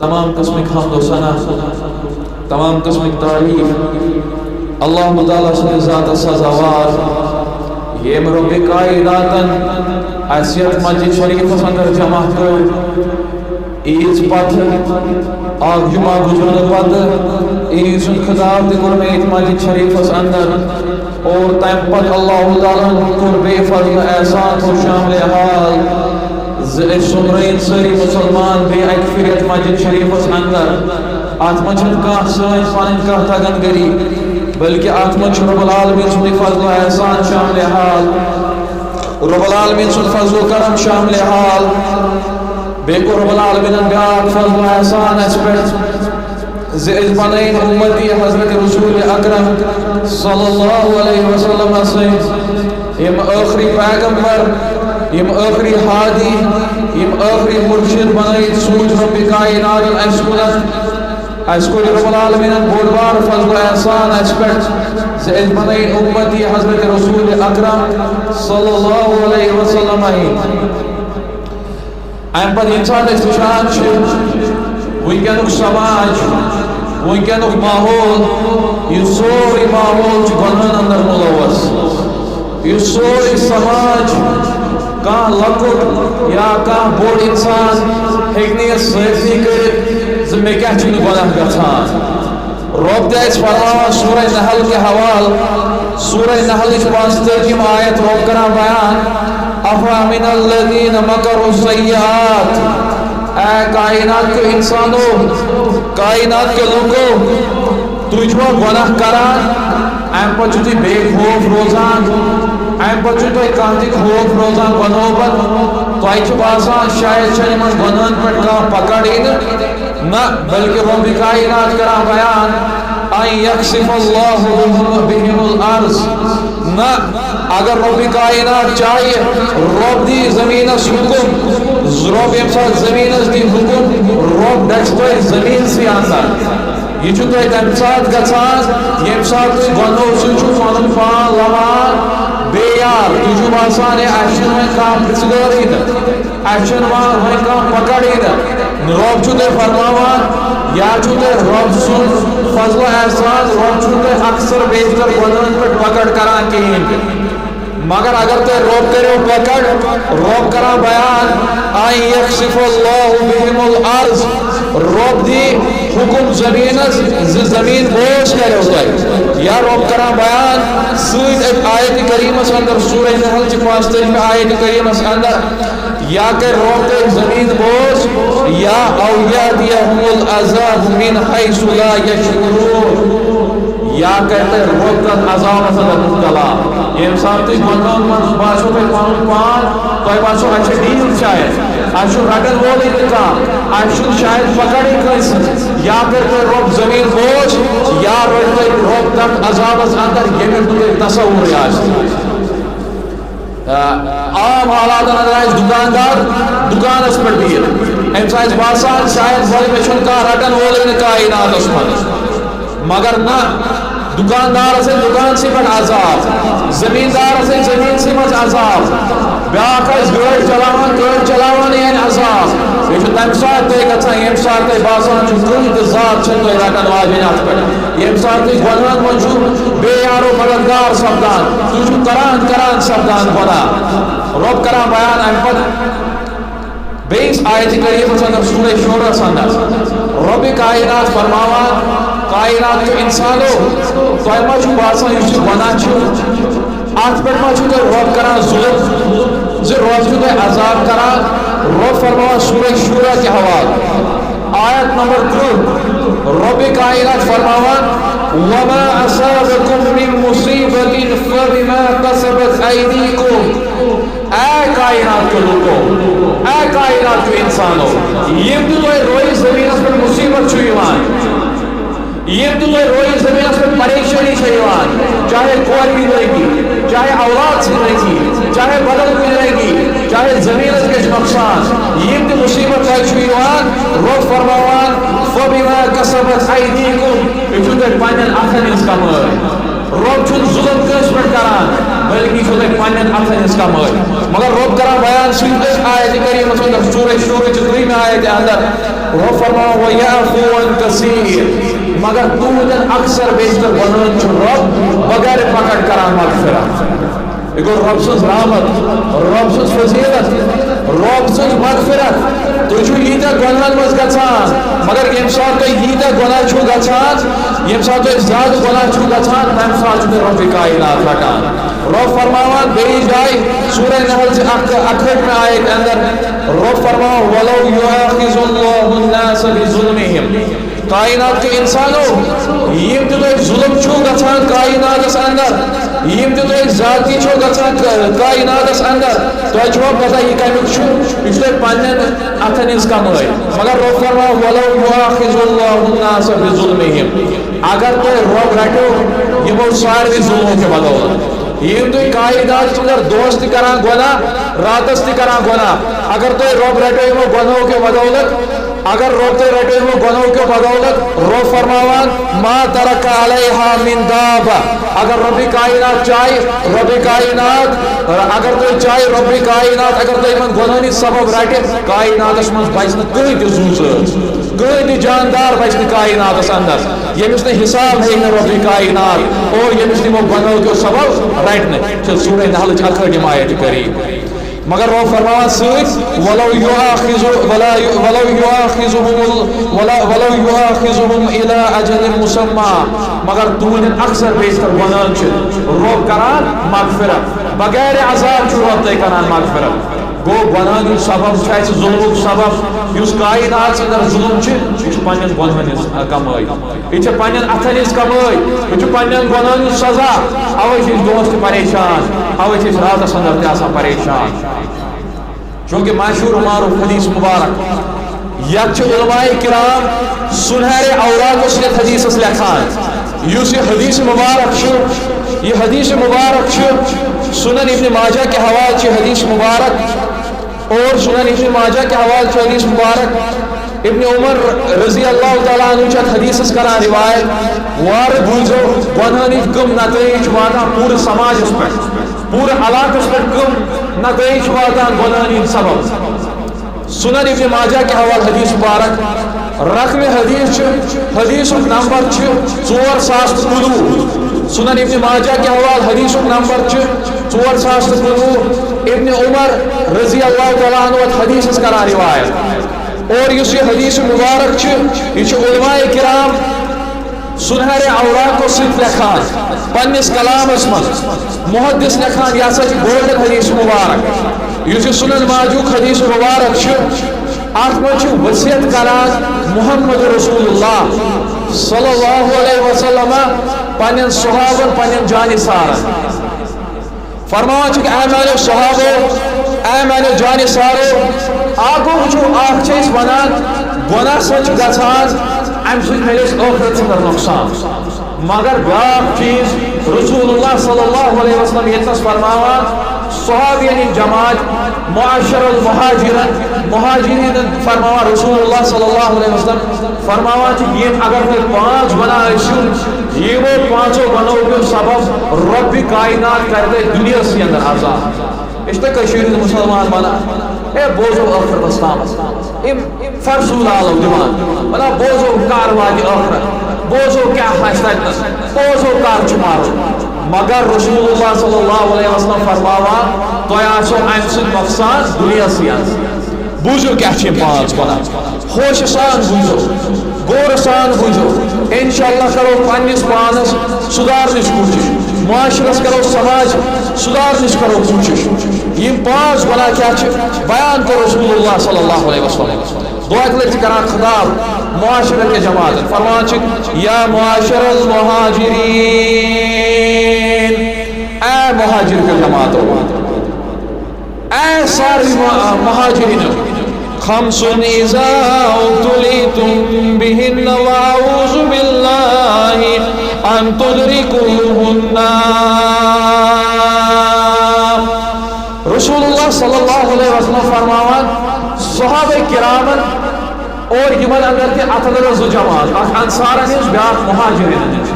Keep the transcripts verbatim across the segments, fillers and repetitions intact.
تمام قسمٕکۍ حمد و ثنا، تمام قسمٕکۍ تعریٖف اللہ تعالیٰ سٕنٛدِ ذاتس سزاوار، ییٚمۍ رۄبِ کائناتن اَسہِ یتھ مسجد شریفس اندر جمع کٔر۔ عیٖد پتہٕ، اکھ جمعہ گُزرنہٕ پتہٕ عیٖد سُنٛد خطاب تہِ کوٚر مےٚ یتھ مسجد شریفس اندر۔ اور تمہِ پتہٕ اللہ تعالیٰ ہن کوٚر بیٚیہِ فضل احسان، کوٚر شاملِ حال زِ أسۍ سوٚمرٲیِن سٲری مُسلمان بیٚیہِ اَکہِ پھِرِ یَتھ مسجد شریفَس اندر۔ اَتھ منٛز چھَنہٕ کانٛہہ سٲنۍ پَنٕنۍ کانٛہہ تَگن گٔری، بلکہِ اَتھ منٛز چھُ رب العالمین سُنٛدُے فضل و احسان شاملِ حال۔ رب العالمین سُنٛد فضل و کرم شاملِ حال۔ بیٚیہِ کوٚر رب العالمینن بیٛاکھ فضل و احسان اَسہِ پٮ۪ٹھ۔ زِ أسۍ بنٲیِن اُمتی حضرت رسول اکرم صلی اللہ علیہ وسلم سٕنٛدۍ یِم ٲخری پیغمبر، یِم ٲخری ہادی، یِم ٲخری مرشد بنٲیِتھ سوٗزۍ رۄبِ کائناتن اَسہِ کُن۔ اَسہِ کوٚر رب العالمینن بوٚڑ بار فضل و احسان اَسہِ پٮ۪ٹھ زِ أسۍ بنٲیِن اُمتی حضرت رسول اکرم صلی اللہ علیہ وسلم۔ اَمہِ پتہٕ ییٚمہِ ساتہٕ أسۍ وٕچھان چھِ وٕنکیٚنُک سماج، وٕنکیٚنُک ماحول، یہِ سورُے ماحول چھُ گۄنہَن اندر مُلوث۔ یہِ سورُے سماج، کانٛہہ لۄکُٹ یا کانٛہہ بوٚڑ اِنسان ہیٚکہِ نہٕ یہِ صٲفی کٔرِتھ زِ مےٚ کیٛاہ چھُنہٕ گۄناہ گژھان۔ رۄب تہِ اَسہِ فرماوان سورہ نحل کہِ حوالہٕ، سورہ نحلٕچ پانٛژتٲجِم آیت رۄب کران بیان، "افامن الذین مکروا السیئات"، اے کائنات کیو انسانو، کائنات کیو لوٗکو، تُہۍ چھِوا گۄناہ کران؟ اَمہِ پتہٕ چھِو تُہۍ بے خوف روزان، اَمہِ پتہٕ چھُو تۄہہِ کانٛہہ تہِ خوف روزان گۄنہو پتہٕ؟ تۄہہِ چھُ باسان شاید چھَنہٕ یِمن گۄنہن پٮ۪ٹھ کانٛہہ پکڑ یی نہٕ؟ نہ، بلکہ رب کائنات کران بیان، "ان یخسف اللہ بہم، بہم الارض"۔ نہ، اگر رب کائنات چاہیے، رب دی زمینس حکم، رب ییٚمہِ ساتہٕ زمینس دی حکم، رب ڈچھ تۄہہِ زمین سی اندر۔ یہِ چھُ تۄہہِ تَمہِ ساتہٕ گژھان، ییٚمہِ ساتہٕ تُہۍ گۄنہو سۭتۍ چھُو پنُن پان لمان بے یار۔ تُہۍ چھُو باسان، ہے، اَسہِ چھُنہٕ وۄنۍ کانٛہہ پرٛژھگٲرٕے نہٕ۔ اَسہِ چھُنہٕ وۄنۍ، وۄنۍ کانٛہہ پکڑٕے نہٕ۔ رۄب چھُ تۄہہِ فرماوان، یا چھُ تۄہہِ رۄب سُنٛد فضل و احسان، رۄب چھُنہٕ تۄہہِ اکثر بیشتر گۄنہن پٮ۪ٹھ پکڑ کران کِہیٖنۍ تہِ۔ مگر اگر تۄہہِ رۄب کریو پکڑ، رۄب کران بیان، "ان یخسف اللہ بہم الارض"، رۄب دی حکم زمینس زِ زمین بوز کریو تۄہہِ۔ یا رۄب کران بیان سۭتۍ أتھۍ آیت کریمس اندر، سورہ نحل چہِ پانٛژتٲجِمہِ آیت کریمس اندر، یا کرِ رۄب تۄہہِ زمین بوز، یا او یاتیہم العذاب من حیث لا یشعرون، یا کرِ تۄہہِ رۄب تتھ عذابس اندر مبتلا۔ ییٚمہِ ساتہٕ تُہۍ گۄنہن منٛز باسیو تۄہہِ پنُن پان، تۄہہِ باسیو، اَسہِ چھِ ڈیٖل شاید، اَسہِ چھُ رٹن وولٕے نہٕ کانٛہہ، اَسہِ چھُنہٕ شاید پکڑٕے کٲنٛسہِ، یا کرِ تۄہہِ رۄب زمین بوز، یا رٹہِ تۄہہِ رۄب تتھ عذابس اندر، ییٚمیُک نہٕ تۄہہِ تصورٕے آسہِ۔ آ، عام حالاتن اندر آسہِ دُکاندار دُکانس پٮ۪ٹھ بِہِتھ، أمِس آسہِ باسان، شاید وۄنۍ مےٚ چھُنہٕ کانٛہہ رٹن وولٕے نہٕ کائناتس منٛز۔ مگر نہ، دُکاندارس آسہِ دُکانسٕے پٮ۪ٹھ عذاب، زمیٖندارس آسہِ زمیٖنسٕے منٛز عذاب، بیٛاکھ آسہِ گٲڑۍ چلاوان، گٲڑۍ چلاوانٕے اَنہِ عذاب۔ یہِ چھُ تَمہِ ساتہٕ تۄہہِ گژھان، ییٚمہِ ساتہٕ تۄہہِ باسان چھُ، کٕہٕنۍ تہِ ذات چھَنہٕ تۄہہِ رٹن واجیٚنۍ اَتھ پٮ۪ٹھ۔ ییٚمہِ ساتہٕ تُہۍ گۄنہَن منٛز چھُو بے یارو مددگار سپدان، تُہۍ چھِو کران، کران سپدان گۄناہ۔ رۄب کران بیان اَمہِ پتہٕ بیٚیِس آیتہِ کریٖمس اندر، سورہ شورس اندر، رۄبِ کائنات فرماوان، کائنات تہٕ انسانو، تۄہہِ ما چھُو باسان یُس یہِ گۄناہ چھُ، اتھ پٮ۪ٹھ ما چھُو تۄہہِ رۄب کران ظلم؟ زِ رۄب چھُو تۄہہِ عذاب کران؟ رۄب فرماوان سورہ شورا کہِ حوالہٕ، آیت نمبر ترٕٛہ، رۄبِ کائنات فرماوان، "وما اصابکم من مصیبۃ فبما کسبت ایدیکم"۔ اے کائنات کیو لوٗکو، اے کائنات کیو انسانو، یِم تہِ تۄہہِ رویہِ زٔمیٖنَس پٮ۪ٹھ مُصیٖبت چھُ یِوان، یِم تہِ تۄہہِ رویہِ زٔمیٖنَس پٮ۪ٹھ پریشٲنی چھےٚ یِوان، چاہے کورِ ہِنٛدۍ رٔنٛگی، چاہے اولاد سٕنٛدۍ رٔنٛگی، چاہے بدل کُنہِ رٔنٛگی، چاہے زٔمیٖنَس گژھِ نۄقصان، یِم تہِ مُصیٖبت تۄہہِ چھُ یِوان، رۄب فرماوان، "فبما کسبت ایدیکم"، یہِ چھُو تۄہہِ پنٛنٮ۪ن اَتھَن ہِنٛز کمٲے۔ رۄب چھُنہٕ ظُلم کٲنٛسہِ پٮ۪ٹھ کران، بلکہِ یہِ چھُو تۄہہِ پننٮ۪ن اتھن ہٕنٛز کمٲے۔ مگر رۄب کران بیان سۭتۍ أتھۍ آیتِ کریٖمس اندر، سورہ شورٕچ دوٚیمہِ آیتِ اندر، رۄب فرماوان، "وَيَعْفُوَنْ كَثِيرٌ"، مگر تُہنٛدٮ۪ن اکثر بیشتر گۄناہن چھُ رۄب بغیر پکڑ کران مغفرت۔ یہِ گوٚو رۄب سٕنٛز رحمت، رۄب سٕنٛز فضیلت، رۄب سٕنٛز مغفرت۔ تُہۍ چھِو ییٖتیٛاہ گۄناہن منٛز گژھان، مگر ییٚمہِ ساتہٕ تۄہہِ ییٖتیٛاہ گۄناہ چھُو گژھان، ییٚمہِ ساتہٕ تۄہہِ زیادٕ گۄناہ چھُو گژھان، تَمہِ ساتہٕ چھُ تۄہہِ رۄبِ کائنات رٹان۔ رۄب فرماوان بیٚیِس جایہِ سورہ نحل چہِ اکھ، اکہٲٹھمہِ آیتہِ اندر، رۄب فرماوان، "وَلَوْ يُؤَاخِذُ اللَّهُ النَّاسَ بِظُلْمِهِمْ"، کائنات کیو انسانو، یِم تہِ تۄہہِ ظلم چھُو گژھان کائناتس اندر، یِم تہِ تۄہہِ زیادتی چھو گژھان کا-، کائناتس اندر، تۄہہِ چھوا پتہ یہِ کمیُک چھُ؟ یہِ چھُ تۄہہِ پننٮ۪ن اتھن ہٕنٛز کمٲے۔ مگر رۄب فرماوان، "وَلَوْ يُؤَاخِذُ اللَّهُ النَّاسَ بِظُلْمِهِمْ"، اگر تۄہہِ رۄب رٹیو یِمو ساروٕے ظلمو کہِ بدولت، یِم تُہۍ کائنات اندر دۄہس تہِ کران گۄناہ، راتس تہِ کران گۄناہ، اگر تۄہہِ رۄب رٹیو یِمو گۄناہو کہِ بدولت، اگر رۄب تۄہہِ رٹیو یِمو گۄناہو کیو بدولت، رۄب فرماوان، "ما ترک علیہا من دابہ"، اگر رۄبِ کائنات چاہہِ، رۄبِ کائنات، اگر تۄہہِ چاہہِ رۄبِ کائنات، اگر تۄہہِ یِمن گۄناہن ہٕنٛدۍ سبب رٹہِ، کائناتس منٛز بچہِ نہٕ کٕہٕنۍ تہِ زُو زٲژ، کٕہٕنۍ تہِ جاندار بچہِ نہٕ کائناتس اندر، ییٚمِس نہٕ حساب ہیٚیہِ نہٕ رۄبِ کائنات، اور ییٚمِس نہٕ یِمو گۄناہو کیو سبب رٹہِ نہٕ۔ چھِ سورہ نحلٕچ اکہٲٹھِم آیت کریٖم۔ مگر رۄب فرماوان سۭتۍ، "وَلَوْ يُؤَاخِذُ-، وَلَا يُ-، وَلَوْ يُؤَاخِذُهُمُ ال-، وَلَا، وَلَوْ يُؤَاخِذُهُمْ إِلَىٰ أَجَلٍ مُّسَمًّى"، مگر تُہنٛدٮ۪ن اکثر بیشتر گۄناہن چھُ رۄب کران مغفرت، بغیر عذاب چھُ رۄب تۄہہِ کران مغفرت۔ گوٚو، گۄناہن ہُنٛد سبب چھُ اَسہِ ظلمُک سبب، یُس کائنات اندر ظلم چھُ، یہِ چھُ پننٮ۪ن گۄناہن ہٕنٛز کمٲے۔ یہِ چھِ پننٮ۪ن اتھن ہٕنٛز کمٲے، یہِ چھُ پننٮ۪ن گۄناہن ہُنٛد سزا۔ اوے چھِ أسۍ دۄہس تہِ پریشان، اوے چھِ أسۍ راتس اندر تہِ آسان پریشان۔ چونکہ مشہور و معروف حدیث مبارک، یتھ چھِ علماء کرام سُنہرِ اوراقو سۭتۍ حدیثس لیکھان۔ یُس یہِ حدیث مبارک چھُ، یہِ حدیث مبارک چھُ سنن ابن ماجہ کہِ حوالہٕ چھِ حدیث مبارک اور سنن ابن ماجہ کہِ حوالہٕ چھُ حدیث مبارک۔ ابن عمر رضی اللہ تعالیٰ عنہ چھُ اتھ حدیثس کران روایت، وارٕ بوٗزِو، گۄنہن ہٕنٛدۍ کٕم نتٲیج چھِ واتان پوٗرٕ سماجس پٮ۪ٹھ، پوٗرٕ علاقس پٮ۪ٹھ کٕم نتٲیج چھِ واتان گۄنہن ہٕنٛدۍ سبب۔ سنن ابن ماجہ کہِ حوالہٕ حدیث مبارک، رقم حدیث چھُ، حدیثُک نمبر چھُ ژور ساس تہٕ کُنوُہ۔ سنن ابن ماجہ کہِ حوالہٕ حدیثُک نمبر چھُ ژور ساس تہٕ کُنوُہ۔ ابن عمر رضی اللہ تعالیٰ عنہ اتھ حدیثس کران روایت۔ اور یُس یہِ حدیث مبارک چھُ، یہِ چھُ علماء کرام سُنہرِ اوراقو سۭتۍ لیکھان پننِس کلامس منٛز۔ محدث لیکھان، یہِ ہسا چھُ گولڈن حدیث مبارک۔ یُس یہِ سنن ماجہُک حدیث مبارک چھُ، اتھ منٛز چھُ وصیت کران محمد رسول اللہ صلی اللہ علیہ وسلم پننٮ۪ن صحابن، پننٮ۪ن جانثارن۔ فرماوان چھُکھ، اے میانیو صحابو، اے میانیو جانثارو، اکھ گوٚو وٕچھِو، اکھ چھِ أسۍ ونان، گۄناہ سۭتۍ چھُ گژھان، امہِ سۭتۍ میلہِ اَسہِ ٲخرتس اندر نۄقصان۔ مگر بیاکھ چیٖز، رسول اللہ صلی اللہ علیہ وسلم ییٚتنس فرماوان، صحابین ہٕنٛدۍ جماعت، معاشر المہاجرن، مہاجرین فرماوان رسول اللہ صلی اللہ علیہ وسلم، فرماوان چھِ، یِم اگر تُہۍ پانٛژھ گۄناہ ٲسِو، یِمو پانٛژو گۄناہو کیو سبب رۄبِ کائنات کرِ تۄہہِ دُنیاہسٕے اندر عذاب۔ أسۍ چھِ تۄہہِ کٔشیٖرِ ہٕنٛدۍ مُسلمان ونان، ہے بوزو ٲخرتس تامتھ۔ یِم فرسوٗل آلو دِوان، ونان بوزو کر واتہِ ٲخرت، بوزو کیٛاہ آسہِ تتہِ نس، بوزو کر چھُ مرُن۔ مگر رسول اللہ صلی اللہ علیہ وسلم فرماوان، تۄہہِ آسیو امہِ سۭتۍ نۄقصان دُنیاہسٕے اندر۔ بوٗزِو کیٛاہ چھِ یِم پانٛژھ گۄناہ۔ ہوشہِ سان بوٗزِو، غورٕ سان بوٗزِو۔ انشاءاللہ کرو پننِس پانس سُدھارنٕچ کوٗشِش، معاشرس کرو، سماج سُدھارنٕچ کرو کوٗشِش۔ یِم پانٛژھ گۄناہ کیٛاہ چھِ، بیان کوٚر رسول اللہ صلی اللہ علیہ وسلم۔ دۄیہِ لٹہِ چھِ کران خطاب معاشرٕ کہِ جماعتن، فرماوان چھِ، یا معاشر المہاجرین، اے مہاجر کیو جماعتو، اے سارے مہ-، مہاجرینو، خمس اذا ابتلیتم بہن واعوذ باللہ ان تدرکوہن۔ رسول اللہ صلی اللہ علیہ وسلم فرماوان، صحابہ کرامن اور یِمن اندر تہِ اتھ اندر ٲس زٕ جماعت، اکھ انصارن ہٕنٛز، بیاکھ مہاجرینن ہٕنٛز۔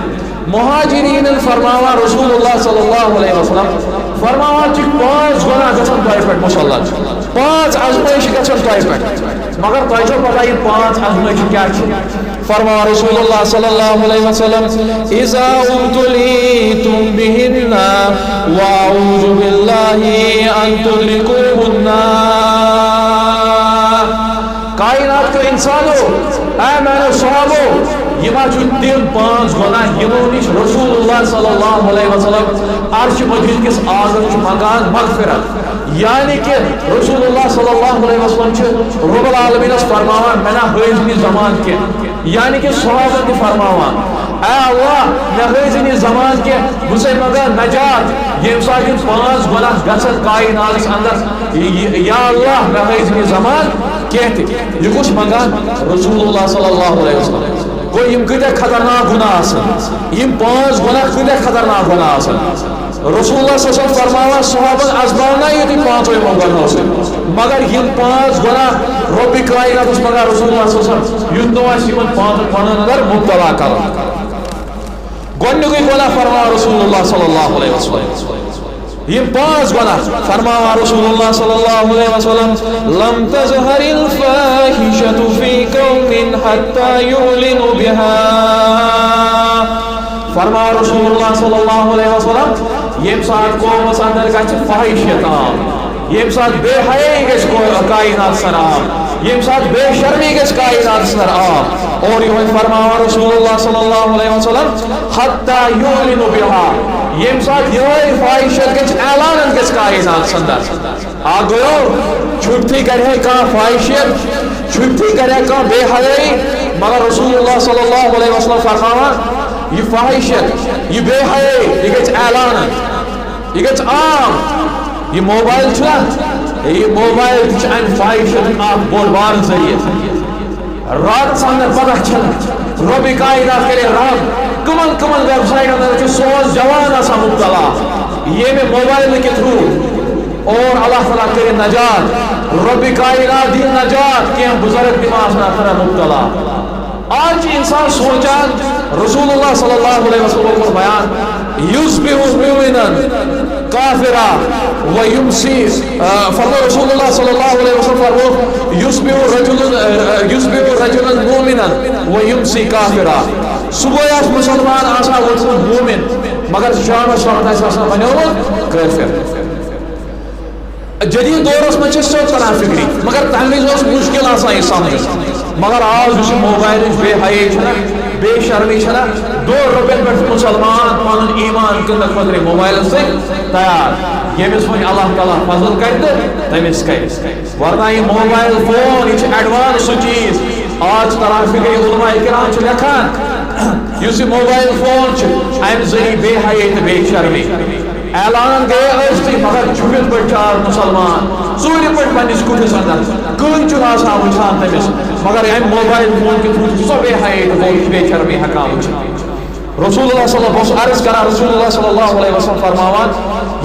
مہاجرینن فرماوان رسول اللہ صلی اللہ علیہ وسلم، فرماوان چھِ پانٛژھ گۄناہ گژھن تۄہہِ پٮ۪ٹھ مسلط، پانٛژھ آزمٲیشہِ گژھن تۄہہِ پٮ۪ٹھ، مگر تۄہہِ چھو پتہ یہِ پانٛژھ آزمٲیشہِ کیٛاہ چھِ؟ فرماوان رسول اللہ صلی اللہ علیہ وسلم، اذا ابتلیتم بہن واعوذ باللہ ان تدرکوہن۔ کائنات کیو انسانو، اے میانیو صحابو، یہِ ما چھُ تِم پانٛژھ گۄناہ یِمو نِش رسول اللہ صلی اللہ علیہ وسلم عرش مجید کِس آنگنس چھُ منٛگان مغفرت؟ یعنی کہ رسول اللہ صلی اللہ علیہ وسلم چھِ رب العالمینس فرماوان، مےٚ نا ہٲیزِ نہٕ یہِ زمان کینٛہہ۔ یعنی کہ صحابن تہِ فرماوان، اے اللہ، مےٚ ہٲیزِ نہٕ یہِ زمان کینٛہہ، بہٕ چھُسے منٛگان نجات، ییٚمہِ ساتہٕ یِم پانٛژھ گۄناہ گژھن کائناتس اندر، یا اللہ، مےٚ ہٲیزِ نہٕ یہِ زمان کینٛہہ تہِ۔ یہِ کُس منٛگان؟ رسول اللہ صلی اللہ علیہ وسلم۔ گوٚو، یِم کۭتیٛاہ خطرناک گۄناہ آسن، یِم پانٛژھ گۄناہ کۭتیٛاہ خطرناک گۄناہ آسن۔ رسول اللہ صلی اللہ علیہ وسلم فرماوان، صحابن آزماونا یہِ تُہۍ پانٛژو یِمو گۄناہو سۭتۍ، مگر یِم پانٛژھ گۄناہ رۄبِ کائناتس منٛگان رسول اللہ صلی اللہ علیہ وسلم، یُتھ نہٕ آسہِ یِمن پانٛژن گۄناہن اندر مبتلا کرُن۔ گۄڈٕنیُکُے گۄناہ فرماوان رسول اللہ صلی اللہ علیہ وسلم، یِم پانٛژھ گۄناہ فرماوان رسول اللہ صلی اللہ علیہ وسلم، لم تظہر الفاحشة فی قوم حتی یعلنوا بہا۔ فرماوان رسول اللہ صلی اللہ علیہ وسلم، ییٚمہِ ساتہٕ قومس اندر گژھِ فاحشت عام، ییٚمہِ ساتہٕ بے حیٲیی گژھِ کو-، کائناتس عام، ییٚمہِ ساتہٕ بے شرمی گژھِ کائناتس اندر عام، اور یِہوٚے فرماوان رسول اللہ صلی اللہ علیہ وسلم، حتی یعلنوا بہا، ییٚمہِ ساتہٕ یِہوٚے فاحشت گژھِ اعلانن گژھِ کائناتس اندر۔ آ گوٚو، چھُٹھٕے کرِ ہے کانٛہہ فاحشت، چھُٹھٕے کرِ ہے کانٛہہ بے حیٲیی، مگر رسول اللہ صلی اللہ علیہ وسلم فرماوان، یہِ فاحشت، یہِ بے حیٲیی، یہِ گژھِ اعلانن، یہِ گژھِ عام۔ یہِ موبایل چھُنہ، یہِ موبایل تہِ چھُ امہِ فاحشتُک اکھ بوٚڑ بارٕ ذٔریعہٕ۔ راتس اندر پتہ چھنہٕ رۄبِ کائنات کرے رحم، کمن کمن ویب سائٹن اندر چھُ سون جوان آسان مبتلا، ییٚمہِ موبایلہٕ کہِ تھرو اور اللہ تعالیٰ کرِ نجات، رۄبِ کائنات دِیہِ نجات، کینٛہہ بزرگ تہِ ما آسن اتھ اندر مبتلا۔ آز چھُ انسان سونچان، رسول اللہ صلی اللہ علیہ وسلم کوٚر بیان، یصبح مؤمنا کافرا و یمسی، آ، فرمو رسول اللہ صلی اللہ علیہ وسلم فرمو، یصبح رجل، آ، یصبح رجل مؤمنا و یمسی کافرا۔ صبح آسہِ مسلمان آسان ووتمُت مومن، مگر شامس شامن آسہِ آسان بنیومُت کٲفر۔ جدید دورس منٛز چھِ سیوٚد تران فکرِ، مگر تمہِ وِزِ اوس مشکل آسان یہِ سمجھُن۔ مگر آز یُس یہِ موبایلٕچ بے حیٲیی چھنہ، بے شرمی چھنہ، دۄن رۄپین پٮ۪ٹھ چھُ مسلمان پنُن ایمان کٕننہٕ خٲطرٕ موبایلس سۭتۍ تیار۔ ییٚمِس وۄنۍ اللہ تعالیٰ فضل کرِ تہٕ تٔمِس کرِ، ورنہ یہِ موبایل فون، یہِ چھُ ایڈوانس سُہ چیز۔ آز چھُ تران فکرِ، علماء کرام چھِ لیکھان، یُس یہِ موبایل فون چھُ، امہِ ذٔریعہٕ بے حیٲیی تہٕ بے شرمی۔ اعلانن گٔیے ٲسۍتھٕے، مگر چھُپِتھ پٲٹھۍ چھُ آز مسلمان ژوٗرِ پٲٹھۍ پننِس کُٹھِس اندر، کٕہٕنۍ چھُنہٕ آسان وٕچھان تٔمِس، مگر امہِ موبایل فون کہِ تھرو چھُ سۄ بے حیٲیی تہٕ بے شرمی ہٮ۪کان وٕچھِتھ۔ رسول اللہ صلی اللہ، بہٕ اوسُس عرض کران، رسول اللہ صلی اللہ علیہ وسلم فرماوان،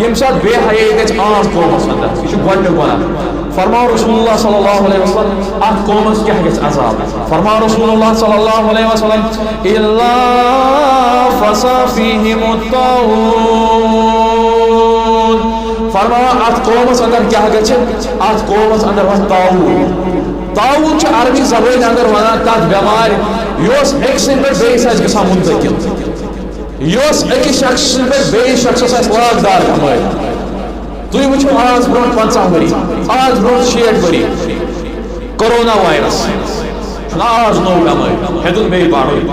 ییٚمہِ ساتہٕ بے حیٲیی گژھِ عام قومس اندر، یہِ چھُ گۄڈٕنیُک گۄناہ۔ فرماو رسول اللہ صلی اللہ علیہ وسلم، اتھ قومس کیٛاہ گژھِ عذاب؟ فرماو رسول اللہ صلی اللہ علیہ وسلم، الا فسا فیہم الطاعون۔ فرماوان، اتھ قومس اندر کیٛاہ گژھِ؟ اتھ قومس اندر وۄتھِ طاعون۔ طاعون چھُ عربی زبٲنۍ اندر ونان تتھ بٮ۪مارِ، یۄس أکۍ سٕنٛدِ پٮ۪ٹھ بیٚیِس آسہِ گژھان منتقل۔ یۄس أکِس شخص سٕنٛدِ پٮ۪ٹھ بیٚیِس شخصس آسہِ لاگدار بٮ۪مٲرۍ۔ تُہۍ وٕچھِو، آز برونٛٹھ پنٛژاہ ؤری، آز برونٛٹھ شیٹھ ؤری، کرونا وایرس چھُنہ آز نوٚو بٮ۪مٲرۍ، ہیوٚتُن بیٚیہِ بڑُن۔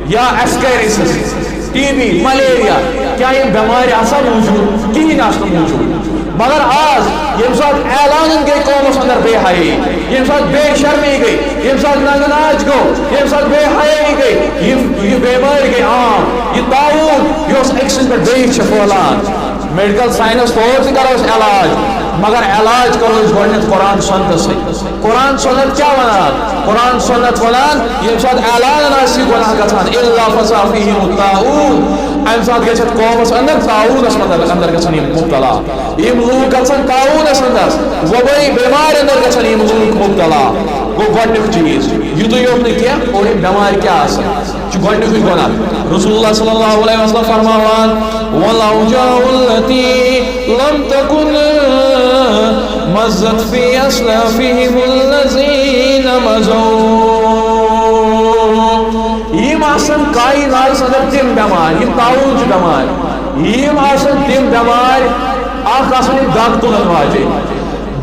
یا ایسکیریسس، ٹی بی، ملیریا، کیٛاہ یِم بٮ۪مارِ آسان موٗجوٗد؟ کِہیٖنۍ آسہٕ نہٕ موٗجوٗد۔ مگر آز، ییٚمہِ ساتہٕ اعلانن گٔے قومس اندر بے حیٲیی، ییٚمہِ ساتہٕ بے شرمی گٔے، ییٚمہِ ساتہٕ ننٛگہٕ ناچ گوٚو، ییٚمہِ ساتہٕ بے حیٲیی گٔے، یِم، یہِ بٮ۪مٲرۍ گٔے عام، یہِ طاعون، یۄس أکۍ سٕنٛدِ پٮ۪ٹھ بیٚیِس چھِ پھٔہلان۔ میڈیکل ساینس طور تہِ کرو أسۍ علاج، مگر علاج کرو أسۍ گۄڈٕنٮ۪تھ قرآن سنتس سۭتۍ۔ قرآن سنت کیٛاہ ونان؟ قرآن سنت ونان، ییٚمہِ ساتہٕ اعلانن آسہِ یہِ گۄناہ گژھان، الا فسا فیہم الطاعون، امہِ ساتہٕ گژھِ اتھ قومس اندر طاعونس اندر، اندر گژھن یِم مبتلا۔ یِم لوٗکھ گژھن طاعونس اندر، وبٲیی بٮ۪مارِ اندر گژھن یِم لوٗکھ مبتلا۔ گوٚو گۄڈٕنیُک چیٖز، یُتُے یوت نہٕ کینٛہہ، اور یِم بٮ۪مارِ کیٛاہ آسان، یہِ چھُ گۄڈٕنیُکُے گۄناہ۔ رسول اللہ صلی اللہ علیہ وسلم فرماوان، "والعوجاء التي لم تكن مضت في أسلافهم الذين مضوا"۔ یِم آسن کائناتس اندر تِم بٮ۪مارِ، یِم طاعون چھِ بٮ۪مارِ، یِم آسن تِم بٮ۪مارِ، اکھ آسن یِم دگ تُلن واجیٚنۍ،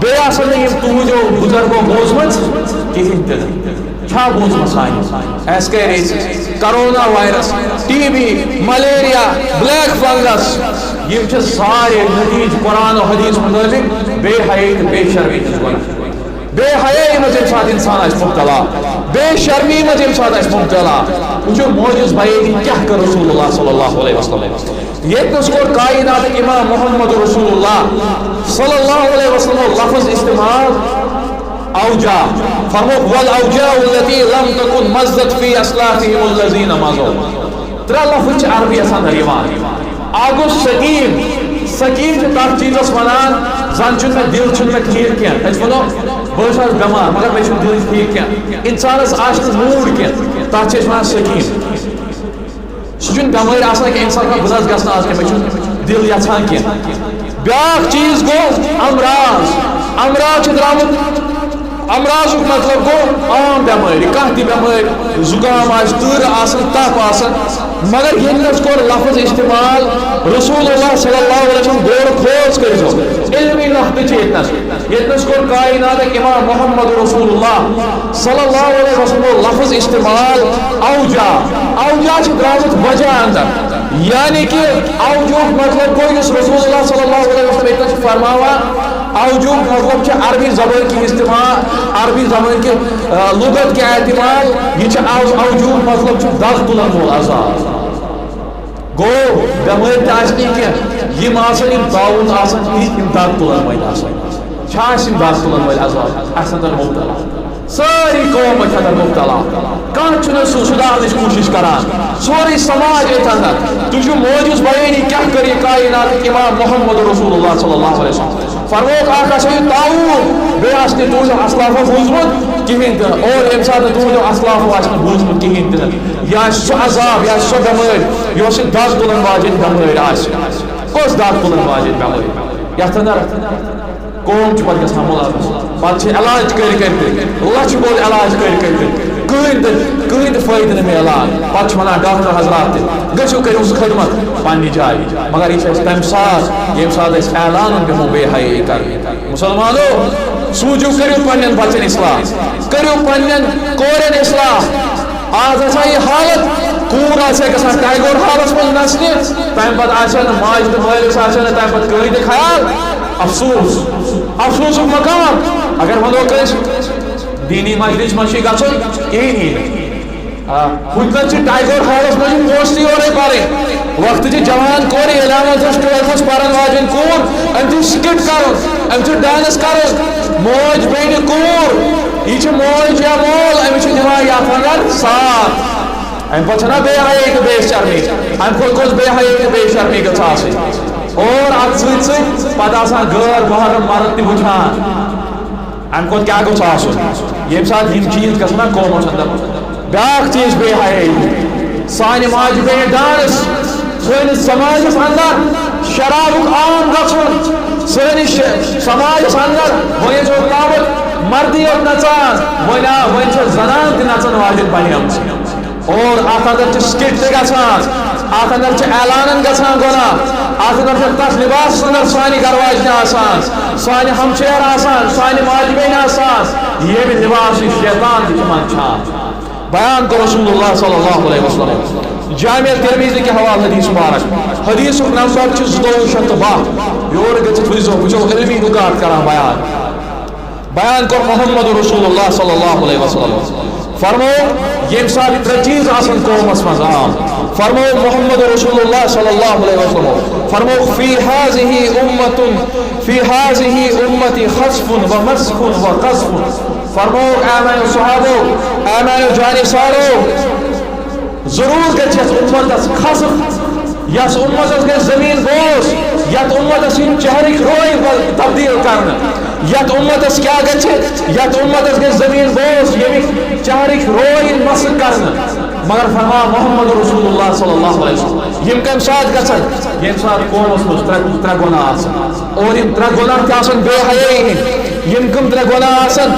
بیٚیہِ آسن نہٕ یِم تُہنٛدیو بُزرگو بوزمٕژ کِہیٖنۍ تہِ نہٕ۔ چھا بوٗزمٕژ سانہِ؟ Ascariasis, corona virus, T B, malaria, black fungus, یِم چھِ سارے نتیجہٕ قرآن و حدیث مطٲبق بے حیائی تہٕ بے شرمی ہٕنٛز وجہ۔ بے حیائی منٛز ییٚمہِ ساتہٕ انسان آسہِ مبتلا، بے شرمی منٛز ییٚمہِ ساتہٕ آسہِ مبتلا، وٕچھو معجز بیٲنی کیٛاہ کٔر رسول اللہ صلی اللہ علیہ وسلم۔ ییٚتہِ نَس کوٚر کائناتٕکۍ امام محمد رسول اللہ صلی اللہ علیہ وسلم لفظ استعمال اوجاع۔ فرمووُکھ، "والاوجاع التي لم تكن مضت في اسلافهم الذين مضوا۔" ترٛےٚ لفظ چھِ عربی یَس اندر یِوان۔ اکھ گوٚو سقیم، سقیم چھِ تَتھ چیٖزَس وَنان، زَن چھُنہٕ مےٚ دِل چھُنہٕ مےٚ ٹھیٖک کینٛہہ۔ أسۍ وَنو، "بہٕ حظ چھُس بٮ۪مار، مگر مےٚ چھُنہٕ دِل ٹھیٖک کینٛہہ۔" اِنسانَس آسہِ نہٕ موٗڈ کینٛہہ، تَتھ چھِ أسۍ وَنان سقیم۔ سُہ چھُنہٕ بٮ۪مٲرۍ آسان کینٛہہ، اِنسان دَپان، "بہٕ نہ حظ گژھٕ نہٕ آز کینٛہہ، مےٚ چھُنہٕ دِل یَژھان کینٛہہ۔" بیٛاکھ چیٖز گوٚو امراض۔ امراض چھِ درٛامُت، امراضُک مطلب گوٚو عام بٮ۪مٲرۍ، کانٛہہ تہِ بٮ۪مٲرۍ، زُکام آسہِ، تۭرٕ آسَن، تَپھ آسَن، مگر ییٚمہِ نَس کوٚر لفظ استعمال، رسول اللہ صلی اللہ علیہ وسلم، غور کھوژ کٔرۍزیو، علمی نقطہٕ چھِ ییٚتہِ نَس۔ ییٚتہِ نَس کوٚر کائناتٕکۍ امام محمد رسول اللہ صلی اللہ علیہ وسلمو لفظ استعمال اوجاع۔ اوجاع چھِ درٛامٕژ وجہ اندر، یعنی کہ اوجاعُک مطلب گوٚو یُس رسول اللہ صلی اللہ علیہ وسلم ییٚتہِ نَس چھِ فرماوان، اوجاعُک مطلب چھِ عربی زبٲنۍ کہِ استعمال، عربی زبٲنۍ کہِ، آ، لغت کہِ اعتبار، یہِ چھِ او-، اوجاعُک مطلب چھُ دگ تُلن وول عذاب۔ گوٚو، بٮ۪مٲرۍ تہِ آسہِ نہٕ کینٛہہ، یِم آسن، یِم طاعون آسن، تِتھۍ یِم دگ تُلن وٲلۍ آسن۔ چھا اَسہِ یِم دگ تُلن وٲلۍ عذاب؟ اَسہِ اندر مبتلا۔ سٲری قوم چھِ اندر مبتلا۔ کانٛہہ چھُنہٕ سُہ سُدھارنٕچ کوٗشِش کران۔ سورُے سماج أتھۍ اندر۔ تُہۍ چھِو معجز بیٲنی کیٛاہ کٔر یہِ کائناتٕکۍ امام محمد رسول اللہ صلی اللہ علیہ وسلم۔ فرمووُکھ، اکھ آسہِ یہِ طاعون، بیٚیہِ آسہِ نہٕ تُہنٛدیو اسلافو بوٗزمُت کِہیٖنۍ تہِ نہٕ۔ اور ییٚمہِ ساتہٕ نہٕ تُہنٛدیو اسلافو آسہِ نہٕ بوٗزمُت کِہیٖنۍ تہِ نہٕ، یہِ آسہِ سُہ عذاب، یہِ آسہِ سۄ بٮ۪مٲرۍ، یۄس یہِ دگ تُلن واجیٚنۍ بٮ۪مٲرۍ آسہِ۔ کۄس دگ تُلن واجیٚنۍ بٮ۪مٲرۍ؟ یَتھ اندر قوم چھُ پتہٕ گژھان مُلوث، پتہٕ چھِ علاج کٔرۍ کٔرۍ تہِ، لچھِ بوٚد علاج کٔرۍ کٔرۍ تہِ، کٕہٕنۍ تہِ، کٕہٕنۍ تہِ فٲیدٕ نہٕ میلان۔ پتہٕ چھِ وَنان ڈاکٹر حضرات تہِ، "گٔژھِو کٔرِو خدمت پننہِ جایہِ"، مگر یہِ چھِ اَسہِ تَمہِ ساتہٕ، ییٚمہِ ساتہٕ أسۍ اعلانن بیٚہمو بے حیٲیی کرنہِ۔ مسلمانو، سوٗزِو، کٔرِو پننٮ۪ن بچن اصلاح، کٔرِو پننٮ۪ن کورٮ۪ن اصلاح۔ آز ہسا یہِ حالت، کوٗر آسہِ ہا گژھان ٹیگور ہالس منٛز نژنہِ، تمہِ پتہٕ آسہِ ہا نہٕ ماجہِ تہٕ مٲلِس آسہِ ہا نہٕ تمہِ پتہٕ کٕہٕنۍ تہِ خیال۔ افسوس، افسوسُک مقام۔ اگر ونو کٲنٛسہِ دینی مجلس منٛز چھُے گژھُن، کِہیٖنۍ یی نہٕ۔ آ، ہُتہِ چھِ ٹائیگر ہالس منٛز یِم پونٛسہٕ تہِ یورے بَرٕنۍ۔ وقتہٕ چھِ جوان کورِ، الیونتھس، ٹویلتھس پرن واجٮ۪ن کوٗر، أمۍ چھُ سکٹ کرُن، أمۍ چھُ ڈانس کرُن۔ موج بیٚنہِ کوٗر، یہِ چھِ موج یا مول، أمِس چھِ دِوان یتھ وَنان ساتھ۔ اَمہِ پتہٕ چھَنا بے حیٲیی تہٕ بے شرمی؟ اَمہِ کھۄتہٕ کۄس بے حیٲیی تہٕ بے شرمی گٔژھ آسٕنۍ؟ اور اَتھ سۭتۍ سۭتۍ پتہٕ آسان غٲر محرم مرد تہِ وٕچھان۔ اَمہِ کھۄتہٕ کیٛاہ گوٚژھ آسُن؟ ییٚمہِ ساتہٕ یِم چیٖز گژھن نا قومَس اندر۔ بیٛاکھ چیٖز بے حیٲیی۔ سانہِ ماجہِ بیٚنہِ ڈانس، سٲنِس سماجس اندر شرابُک عام گژھُن، سٲنِس ش-، سماجس اندر وۄنۍ ٲسۍ اوترٕ تامَتھ مردٕے یوت نژان، وۄنۍ آ، وۄنۍ چھِ زنان تہِ نژن واجٮ۪ن بنیمژٕ۔ اور اتھ اندر چھِ سکٹ تہِ گژھان، اتھ اندر چھِ اعلانن گژھان گۄناہ، اتھ اندر چھِ تتھ لباسس اندر سانہِ گرواجنہِ آسان، سانہِ ہمشیر آسان، سانہِ ماجہِ بیٚنہِ آسان، ییٚمہِ لباسٕچ شیطان تہِ چھِ منٛدچھان۔ بیان کوٚر رسول اللہ صلی اللہ علیہ وسلم جامع ترمذی کہِ حوالہٕ حدیث مبارک، حدیثُک نمبر چھُ زٕتووُہ شیٚتھ تہٕ باہ۔ یور گٔژھِتھ وٕچھزیو، بہٕ چھُسو علمی نکات کران بیان۔ بیان کوٚر محمد رسول اللہ صلی اللہ علیہ وسلم۔ فرمو، ییٚمہِ ساتہٕ ترٛےٚ چیٖز آسن قومس منٛز عام، فرمو محمد رسول اللہ صلی اللہ علیہ وسلم، فرمو، "فی هذه امة، فی هذه امتی خسف و مسخ و قذف۔" فرمو، اے میانیو صحابو، اے میانیو جانثارو، ضرور گژھِ یتھ امتس خسف، یس امتس گژھِ زمین بوس، یتھ امتس یِن چہرٕکۍ روے بل-، تبدیل کرنہٕ۔ یتھ امتس کیٛاہ گژھِ؟ یتھ امتس گژھِ زمین بوس ییٚمِکۍ چہرٕکۍ روے یِن مسخ کرنہٕ۔ مگر فرماو محمد رسول اللہ صلی اللہ علیہ وسلم، یِم کمہِ ساتہٕ گژھن؟ ییٚمہِ ساتہٕ قومس منٛز ترٛےٚ، ترٛےٚ گۄناہ آسن۔ اور یِم ترٛےٚ گۄناہ تہِ آسن بے حیٲیی ہٕنٛدۍ۔ یِم کٕم ترٛےٚ گۄناہ آسن؟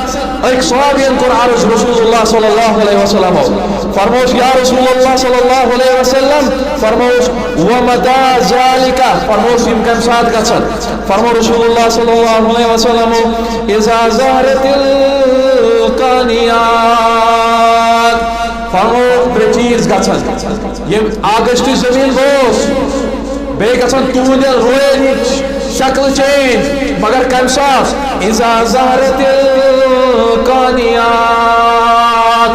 أکۍ صحابین کوٚر عرض رسول اللہ صلی اللہ علیہ وسلم۔ فرموس، یا رسول اللہ صلی اللہ علیہ وسلم، فرموس، ومتى ذلك؟ فرموس، یِم کمہِ ساتہٕ گژھن؟ فرمو رسول اللہ صلی اللہ علیہ وسلم، اذا ظهرت القانيات۔ فرمو، ترٛےٚ چیٖز گژھن۔ یِم اکھ گژھِ تُہۍ زٔمیٖن بوس، بیٚیہِ گژھن تُہنٛدٮ۪ن رویَن ہٕنٛز شکل چینج۔ مگر کمہِ ساتہٕ؟ اذا ظهرت القانيات۔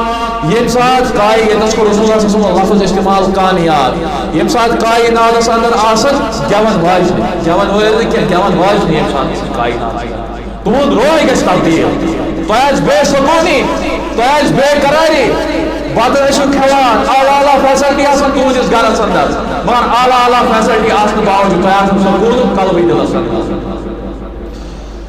ییٚمہِ ساتہٕ کاے-، ییٚتہِ نَس کوٚر رسول اللہ صلی اللہ علیہ وسلم لفظ استعمال قانیات۔ ییٚمہِ ساتہٕ کائناتس اندر آسن گٮ۪ون واجنہِ، گٮ۪ون وٲلۍ نہٕ کینٛہہ، گٮ۪ون واجنہِ ییٚمہِ ساتہٕ کائنات۔ تُہُنٛد روے گژھِ تبدیل۔ تۄہہِ آسہِ بے سکوٗنی، تۄہہِ آسہِ بے قراری۔ بتہٕ ٲسِو کھٮ۪وان، اعلیٰ اعلیٰ فیسلٹی آسان تُہنٛدِس گرس اندر، مگر اعلیٰ اعلیٰ فیسلٹی آسنہٕ باوجود تۄہہِ آسان سکوٗنُک قلبٕے دِلس اندر۔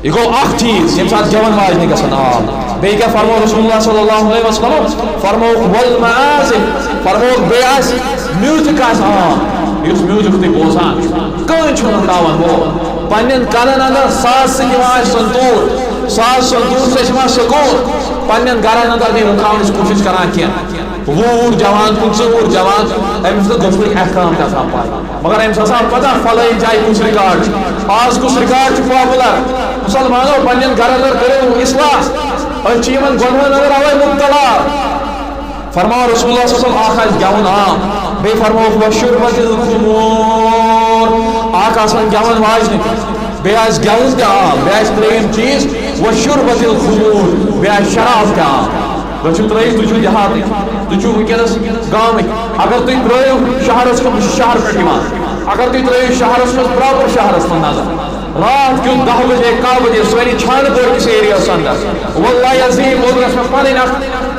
یہِ گوٚو اکھ چیٖز، ییٚمہِ ساتہٕ گٮ۪ون واجنہِ گژھن عام۔ بیٚیہِ کیٛاہ فرموو رسول اللہ صلی اللہ علیہ وسلم؟ فرمووُکھ، والمعازف، فرمووُکھ، بیٚیہِ آسہِ میوٗزک آسہِ عام، یُس میوٗزک تُہۍ بوزان چھِو۔ کٕہٕنۍ چھُنہٕ رُکاوان وول۔ پننٮ۪ن کنن اندر ساز سۭتۍ یِوان آسہِ سنتور، ساز سنتور سۭتۍ چھِ یِوان سکوٗن۔ پننٮ۪ن گرن اندر نہٕ رُکاونٕچ کوٗشش کران کینٛہہ۔ وُہ وُہُر جوان، پٕنٛژٕہ وُہُر جوان، أمِس نہٕ غسلٕکۍ احکام تہِ آسان پَے۔ مگر أمِس آسان پَتہ فلٲنۍ جایہِ کُس ریکارڈ چھُ، آز کُس ریکارڈ چھُ پاپولر۔ مُسلمانو، پننٮ۪ن گرن منٛز کٔرِو اصلاح۔ أسۍ چھِ یِمن گۄنہن اندر اوے مُبتلا۔ فرماو رسول اللہ صلی اللہ علیہ وسلم، اکھ آسہِ گٮ۪وُن عام، بیٚیہِ فرمووُکھ وشربت الخمور، اکھ آسن گٮ۪ون واجنہِ تہِ، بیٚیہِ آسہِ گٮ۪وُن تہِ عام، بیٚیہِ آسہِ ترٛیٚیِم چیٖز وشربت الخمور، بیٚیہِ آسہِ شراب تہِ عام۔ تُہۍ چھِو ترٛٲیِتھ، تُہۍ چھِو دیہاتٕکۍ، تُہۍ چھِو وٕنکیٚنَس گامٕکۍ۔ اگر تُہۍ ترٛٲیِو شہرَس کُن، بہٕ چھُس شہرٕ پٮ۪ٹھ یِوان، اگر تُہۍ ترٛٲیِو شہرَس منٛز، پراپر شہرَس منٛز نظر، راتھ کیُتھ دَہ بجے، کاہ بجے سٲنِس چھانہٕ پورِ کِس ایریاہَس اندر، واللہ عظیٖم، اوترٕ ٲس مےٚ پَنٕنۍ اَکھ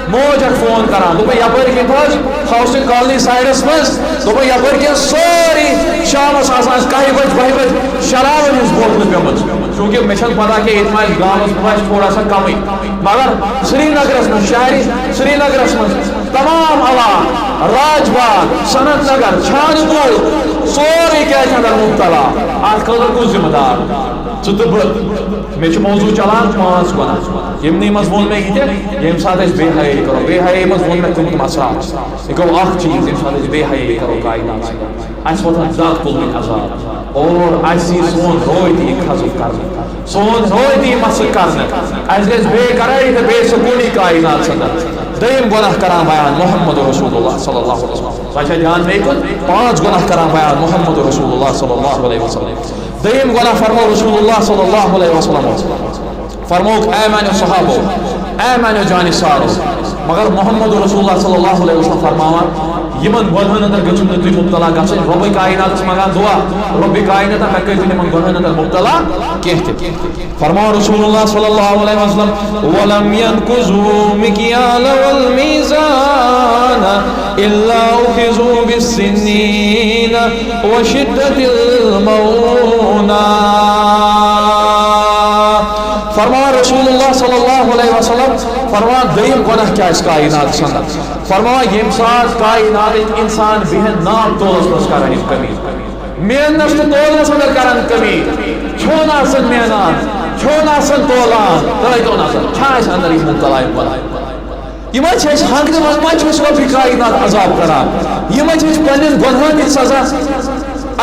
موج اَکھ فون کران، دوٚپُن، یَپٲرۍ کِنۍ حظ ہاوسِنگ کالنی سایڈَس منٛز، دوٚپُن، یَپٲرۍ کِنۍ سٲری شامَس آسان کَہہِ بجہِ، بَہہِ بجہِ شرابَن ہٕنٛز بوتلہٕ پیمٕژ۔ چوٗنٛکہِ مےٚ چھَنہٕ پَتہ کہِ ییٚتہِ ما آسہِ گامَس منٛز آسہِ تھوڑا سا کَمٕے، مگر سرینگرس منٛز، شہرِ سرینگرس منٛز تمام علاقہٕ، راج باغ، صنعت نگر، چھانہٕ پوٗر، سورُے کیٛاہ چھُ اَتھ مُبتلا؟ اَتھ خٲطرٕ کُس ذمہٕ دار؟ ژٕ تہٕ بہٕ۔ مےٚ چھُ موضوع چلان پانٛژھ گۄناہ۔ یِمنٕے منٛز ووٚن مےٚ یہِ تہِ، ییٚمہِ ساتہٕ أسۍ بے حیٲیی کرو، بے حیٲیی منٛز ووٚن مےٚ تِم تِم اثرات۔ یہِ گوٚو اکھ چیٖز، ییٚمہِ ساتہٕ أسۍ بے حیٲیی کرو کائنات سۭتۍ، اَسہِ وۄتھن زیادٕ تُلمٕتۍ عذاب۔ اور اَسہِ یی سون روے تہِ یی خزٕک کرنہٕ، سون روے تہِ یی مسخ کرنہٕ۔ اَسہِ گژھِ بے قراری تہٕ بے سکوٗنی کائنات ژھٕنن۔ دوٚیِم گۄناہ کران بیان محمد رسول اللہ صلی اللہ علیہ وسلم۔ تۄہہِ چھا دھیان مے کُن؟ پانٛژھ گۄناہ کران بیان محمد رسول اللہ صلی اللہ علیہ وسلم۔ دوٚیِم گۄناہ فرموو رسول اللہ صلی اللہ علیہ وسلم۔ فرمووُکھ، اے میانیو صحابو، اے میانیو جانثارو، مگر محمد رسول اللہ صلی اللہ علیہ وسلم فرماوان، یِمن گۄنہن اندر گٔژھِو نہٕ تُہۍ مُبتلا گژھٕنۍ۔ رۄبٕے کائناتس منٛگان دعا، رۄبِ کائناتہ، مےٚ کٔرۍ زِ یِمن گۄنہن اندر مُبتلا کینٛہہ تہِ۔ فرماو رسول اللہ صلی اللہ علیہ وسلم، ولم ينقضوا المكيال والميزان الا اخذوا بالسنين وشدة المؤونة۔ فرمان رسول اللہ صلی اللہ علیہ وسلم، فرمان دوٚیِم گۄناہ کیٛاہ آسہِ کائناتس اندر؟ فرمان ییٚمہِ ساتہٕ کائناتٕکۍ انسان بِہن ناپ تولس منٛز کرن یِم کمی، مینس تہٕ تولس اندر کرن کمی، کھیوٚن آسن مینان، کھیوٚن آسن تولان، ترٲے تو نظر، چھا اَسہِ اندر یِم مُبتلا یِم گۄناہ؟ یِم حظ چھِ اَسہِ ہنٛگتہٕ منٛز ما چھِ أسۍ رۄبِ کائنات عذاب کران؟ یِم حظ چھِ أسۍ پننٮ۪ن گۄنہَن ہٕنٛز سزا۔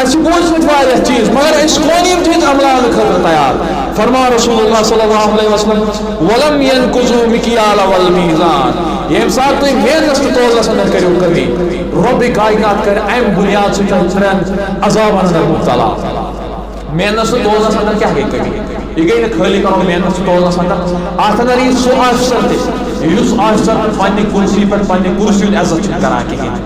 اَسہِ چھِ بوٗزمٕتۍ واریاہ چیٖز، مگر أسۍ کون یِم چیٖز عملاونہٕ خٲطرٕ تیار؟ فرمان رسول اللہ صلی اللہ علیہ وسلم، ولم ينقضوا المكيال والميزان۔ ییٚمہِ ساتہٕ تُہۍ مینس تہٕ تولس اندر کٔرِو کمی، رۄبِ کائنات کرِ امہِ بُنیاد سۭتۍ ترٛٮ۪ن عذابن اندر مُبتلا۔ مینس تہٕ تولس اندر کیٛاہ گٔے کمی؟ یہِ گٔے نہٕ خٲلی کرُن مینس تہٕ تولس اندر۔ اتھ اندر یی سُہ آفیسر تہِ، یُس آفیسر پننہِ کُرسی پٮ۪ٹھ پننہِ کُرسی ہُنٛد عزت چھُنہٕ کران کِہیٖنۍ۔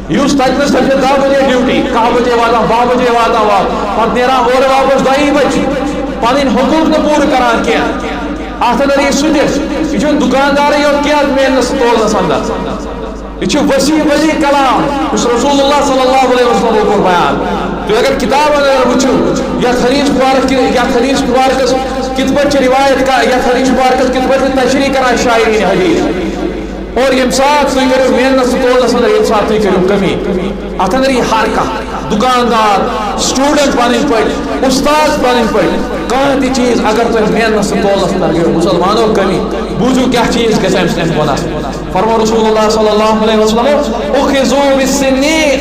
یُس تتہِ نس تتہِ دہ بجے ڈیوٹی، کاہ بجے واتان، باہ بجے واتان، وا-، پتہٕ نیران اورٕ واپس دۄیی بجہِ، پنٕنۍ حقوٗق نہٕ پوٗرٕ کران کینٛہہ۔ اتھ اندر یی سُہ تہِ، یہِ چھُنہٕ دُکاندارٕے یوت کینٛہہ مینس تہٕ تولس اندر۔ یہِ چھُ وسیع ولی کلام، یُس رسول اللہ صلی اللہ علیہ وسلمو کوٚر بیان۔ تُہۍ اگر کِتابن اگر وٕچھِو، یَتھ حدیث مُبارک کہِ، یَتھ حدیث مُبارکس کِتھ پٲٹھۍ چھِ رِوایت کا-، یَتھ حدیث مُبارکس کِتھ پٲٹھۍ چھِ تشریح کران شاعرین حدیث۔ اور ییٚمہِ ساتہٕ تُہۍ کٔرِو محنت تہٕ تولس اندر، ییٚمہِ ساتہٕ تُہۍ کٔرِو کمی، اتھ اندر یی ہر کانٛہہ، دُکاندار، student پنٕنۍ پٲٹھۍ، استاد پنٕنۍ پٲٹھۍ، کانٛہہ تہِ چیٖز اگر تُہۍ محنت تہٕ تولس اندر کٔرِو، مُسلمانو، کمی، بوٗزِو کیٛاہ چیٖز گژھِ اَمہِ سۭتۍ اَمہِ بۄنہٕ آسُن۔ فرموو رسول اللہ صلی اللہ علیہ وسلم، "اُخذوا بالسنین"،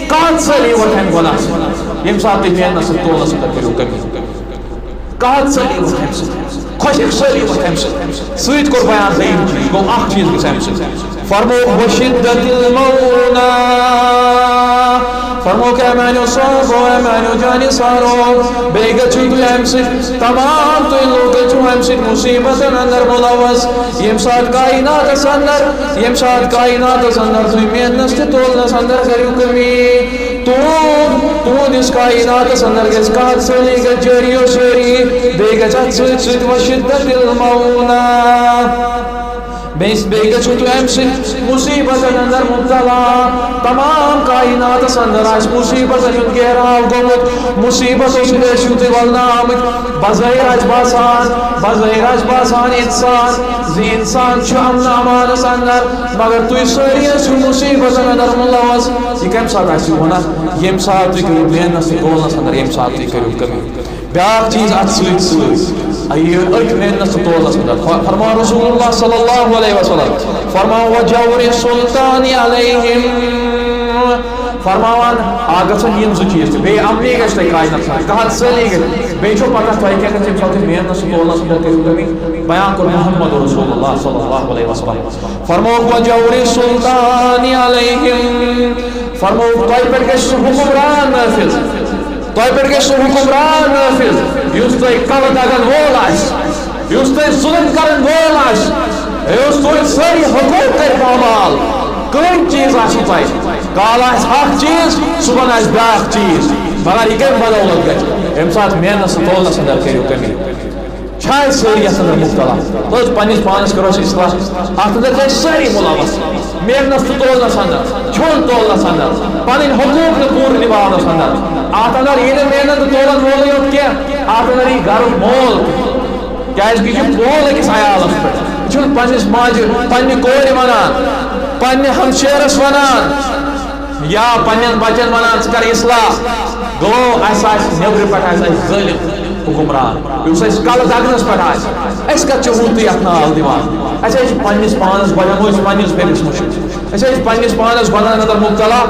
کاژ سٲلی وۄتھِ اَمہِ بۄنہٕ آسُن، ییٚمہِ ساتہٕ تُہۍ محنت سۭتۍ تولس اندر کٔرِو کمی۔ کاژ سٲلی وۄتھِ اَمہِ سۭتۍ، خۄشک سٲلی وۄتھِ اَمہِ سۭتۍ۔ سۭتۍ کوٚر بیان دوٚیِم چیٖز، گوٚو اکھ چیٖز گژھِ اَمہِ سۭتۍ۔ فرموو، "وشدت المؤونہ"، فرموو کہ اے میانیو صحابو، اے میانیو جانہِ سارو، بیٚیہِ گٔژھِو تُہۍ اَمہِ سۭتۍ، تمام تُہۍ لوٗکھ گٔژھِو اَمہِ سۭتۍ مُصیٖبتن اندر مُلوث، ییٚمہِ ساتہٕ کائناتس اندر، ییٚمہِ ساتہٕ کائناتس اندر تُہۍ محنتس تہٕ تولنس اندر کٔرِو کمی۔ تُہُنٛد، تُہُنٛدِس کائناتس اندر گژھِ کاژ سٲلی گژھِ جٲری و سٲری، بیٚیہِ گژھِ اتھ سۭتۍ سۭتۍ وشدت المؤونہ۔ بیٚیہِ، بیٚیہِ گژھِو تُہۍ اَمہِ سۭتۍ مُصیٖبتن اندر مُبتلا۔ تمام کائناتس اندر آسہِ مُصیٖبتن ہُنٛد گھیراو گوٚمُت، مُصیٖبتو سۭتۍ ٲسِو تُہۍ ولنہٕ آمٕتۍ۔ بظٲہِر آسہِ باسان، بظٲہِر آسہِ باسان انسان زِ انسان چھُ امن امانس اندر، مگر تُہۍ سٲری ٲسِو مُصیٖبتن اندر مُلوث۔ یہِ کمہِ ساتہٕ آسہِ یہِ وَنان؟ ییٚمہِ ساتہٕ تُہۍ کٔرِو محنت تہٕ گولس اندر، ییٚمہِ ساتہٕ تُہۍ کٔرِو کمی۔ بیٛاکھ چیٖز اَتھ سۭتۍ سۭتۍ، یہِ أتھۍ محنت تہٕ تولس اندر۔ ف-، فرماو رسول اللہ صلی اللہ علیہ وسلم، فرماو، "وجور السلطان علیہم"، فرماوان، اکھ گژھن یِم زٕ چیٖز تہِ، بیٚیہِ امنی گژھِ تۄہہِ کائناتس منٛز، قحط سٲلی گژھِ، بیٚیہِ چھو پتہ تۄہہِ کیٛاہ گژھِ ییٚمہِ ساتہٕ تُہۍ محنت تہٕ تولس اندر کٔرِو کمی۔ بیان کوٚر محمد رسول اللہ صلی اللہ علیہ وسلم، فرموو، "وجور السلطان علیہم"، فرموو، تۄہہِ پٮ۪ٹھ گژھِ سُہ حکمران نافذ، تۄہہِ پٮ۪ٹھ گژھِ سُہ حکمران نافذ، یُس تۄہہِ کلہٕ دگن وول آسہِ، یُس تۄہہِ ظلم کرن وول آسہِ، یُس تُہنٛدۍ سٲری حقوق کرِ پامال۔ کٕہٕنۍ چیٖز آسہِ نہٕ تۄہہِ، کالہٕ آسہِ اکھ چیٖز، صبحن آسہِ بیٛاکھ چیٖز، مگر یہِ کمہِ بدولت گژھِ؟ ییٚمہِ ساتہٕ محنت تہٕ تولس اندر کٔرِو کمی۔ چھا أسۍ سٲری یتھ اندر مبتلا؟ بس پننِس پانس کرو أسۍ اصلاح۔ اتھ اندر چھِ أسۍ سٲری ملوث۔ محنت تہٕ تولنس اندر، کھیوٚن تولنس اندر، پنٕنۍ حقوق نہٕ پوٗرٕ نباونس اندر۔ اتھ اندر یی نہٕ محنت تہٕ تولن وولٕے یوت کینٛہہ، اتھ اندر یی گرُک مول تہِ۔ کیازِ کہِ یہِ چھُ مول أکِس عیالس پٮ۪ٹھ۔ یہِ چھُنہٕ پننِس ماجہِ، پننہِ کورِ ونان، پننہِ ہمشیرس ونان، یا پننٮ۪ن بچن ونان، "ژٕ کر اصلاح۔" گوٚو، اسہِ آسہِ نیبرٕ پٮ۪ٹھ آسہِ اسہِ ظٲلم حکمران، یُس اسہِ کلہٕ دگنس پٮ۪ٹھ آسہِ۔ أسۍ کتھ چھِ ہُہ تہٕ یتھ ناو دِوان؟ اسہِ حظ چھِ پننِس پانس، بنیمو أسۍ پننِس بیٚکِس مُشرِک۔ أسۍ حظ چھِ پننِس پانس گۄناہن اندر مبتلا،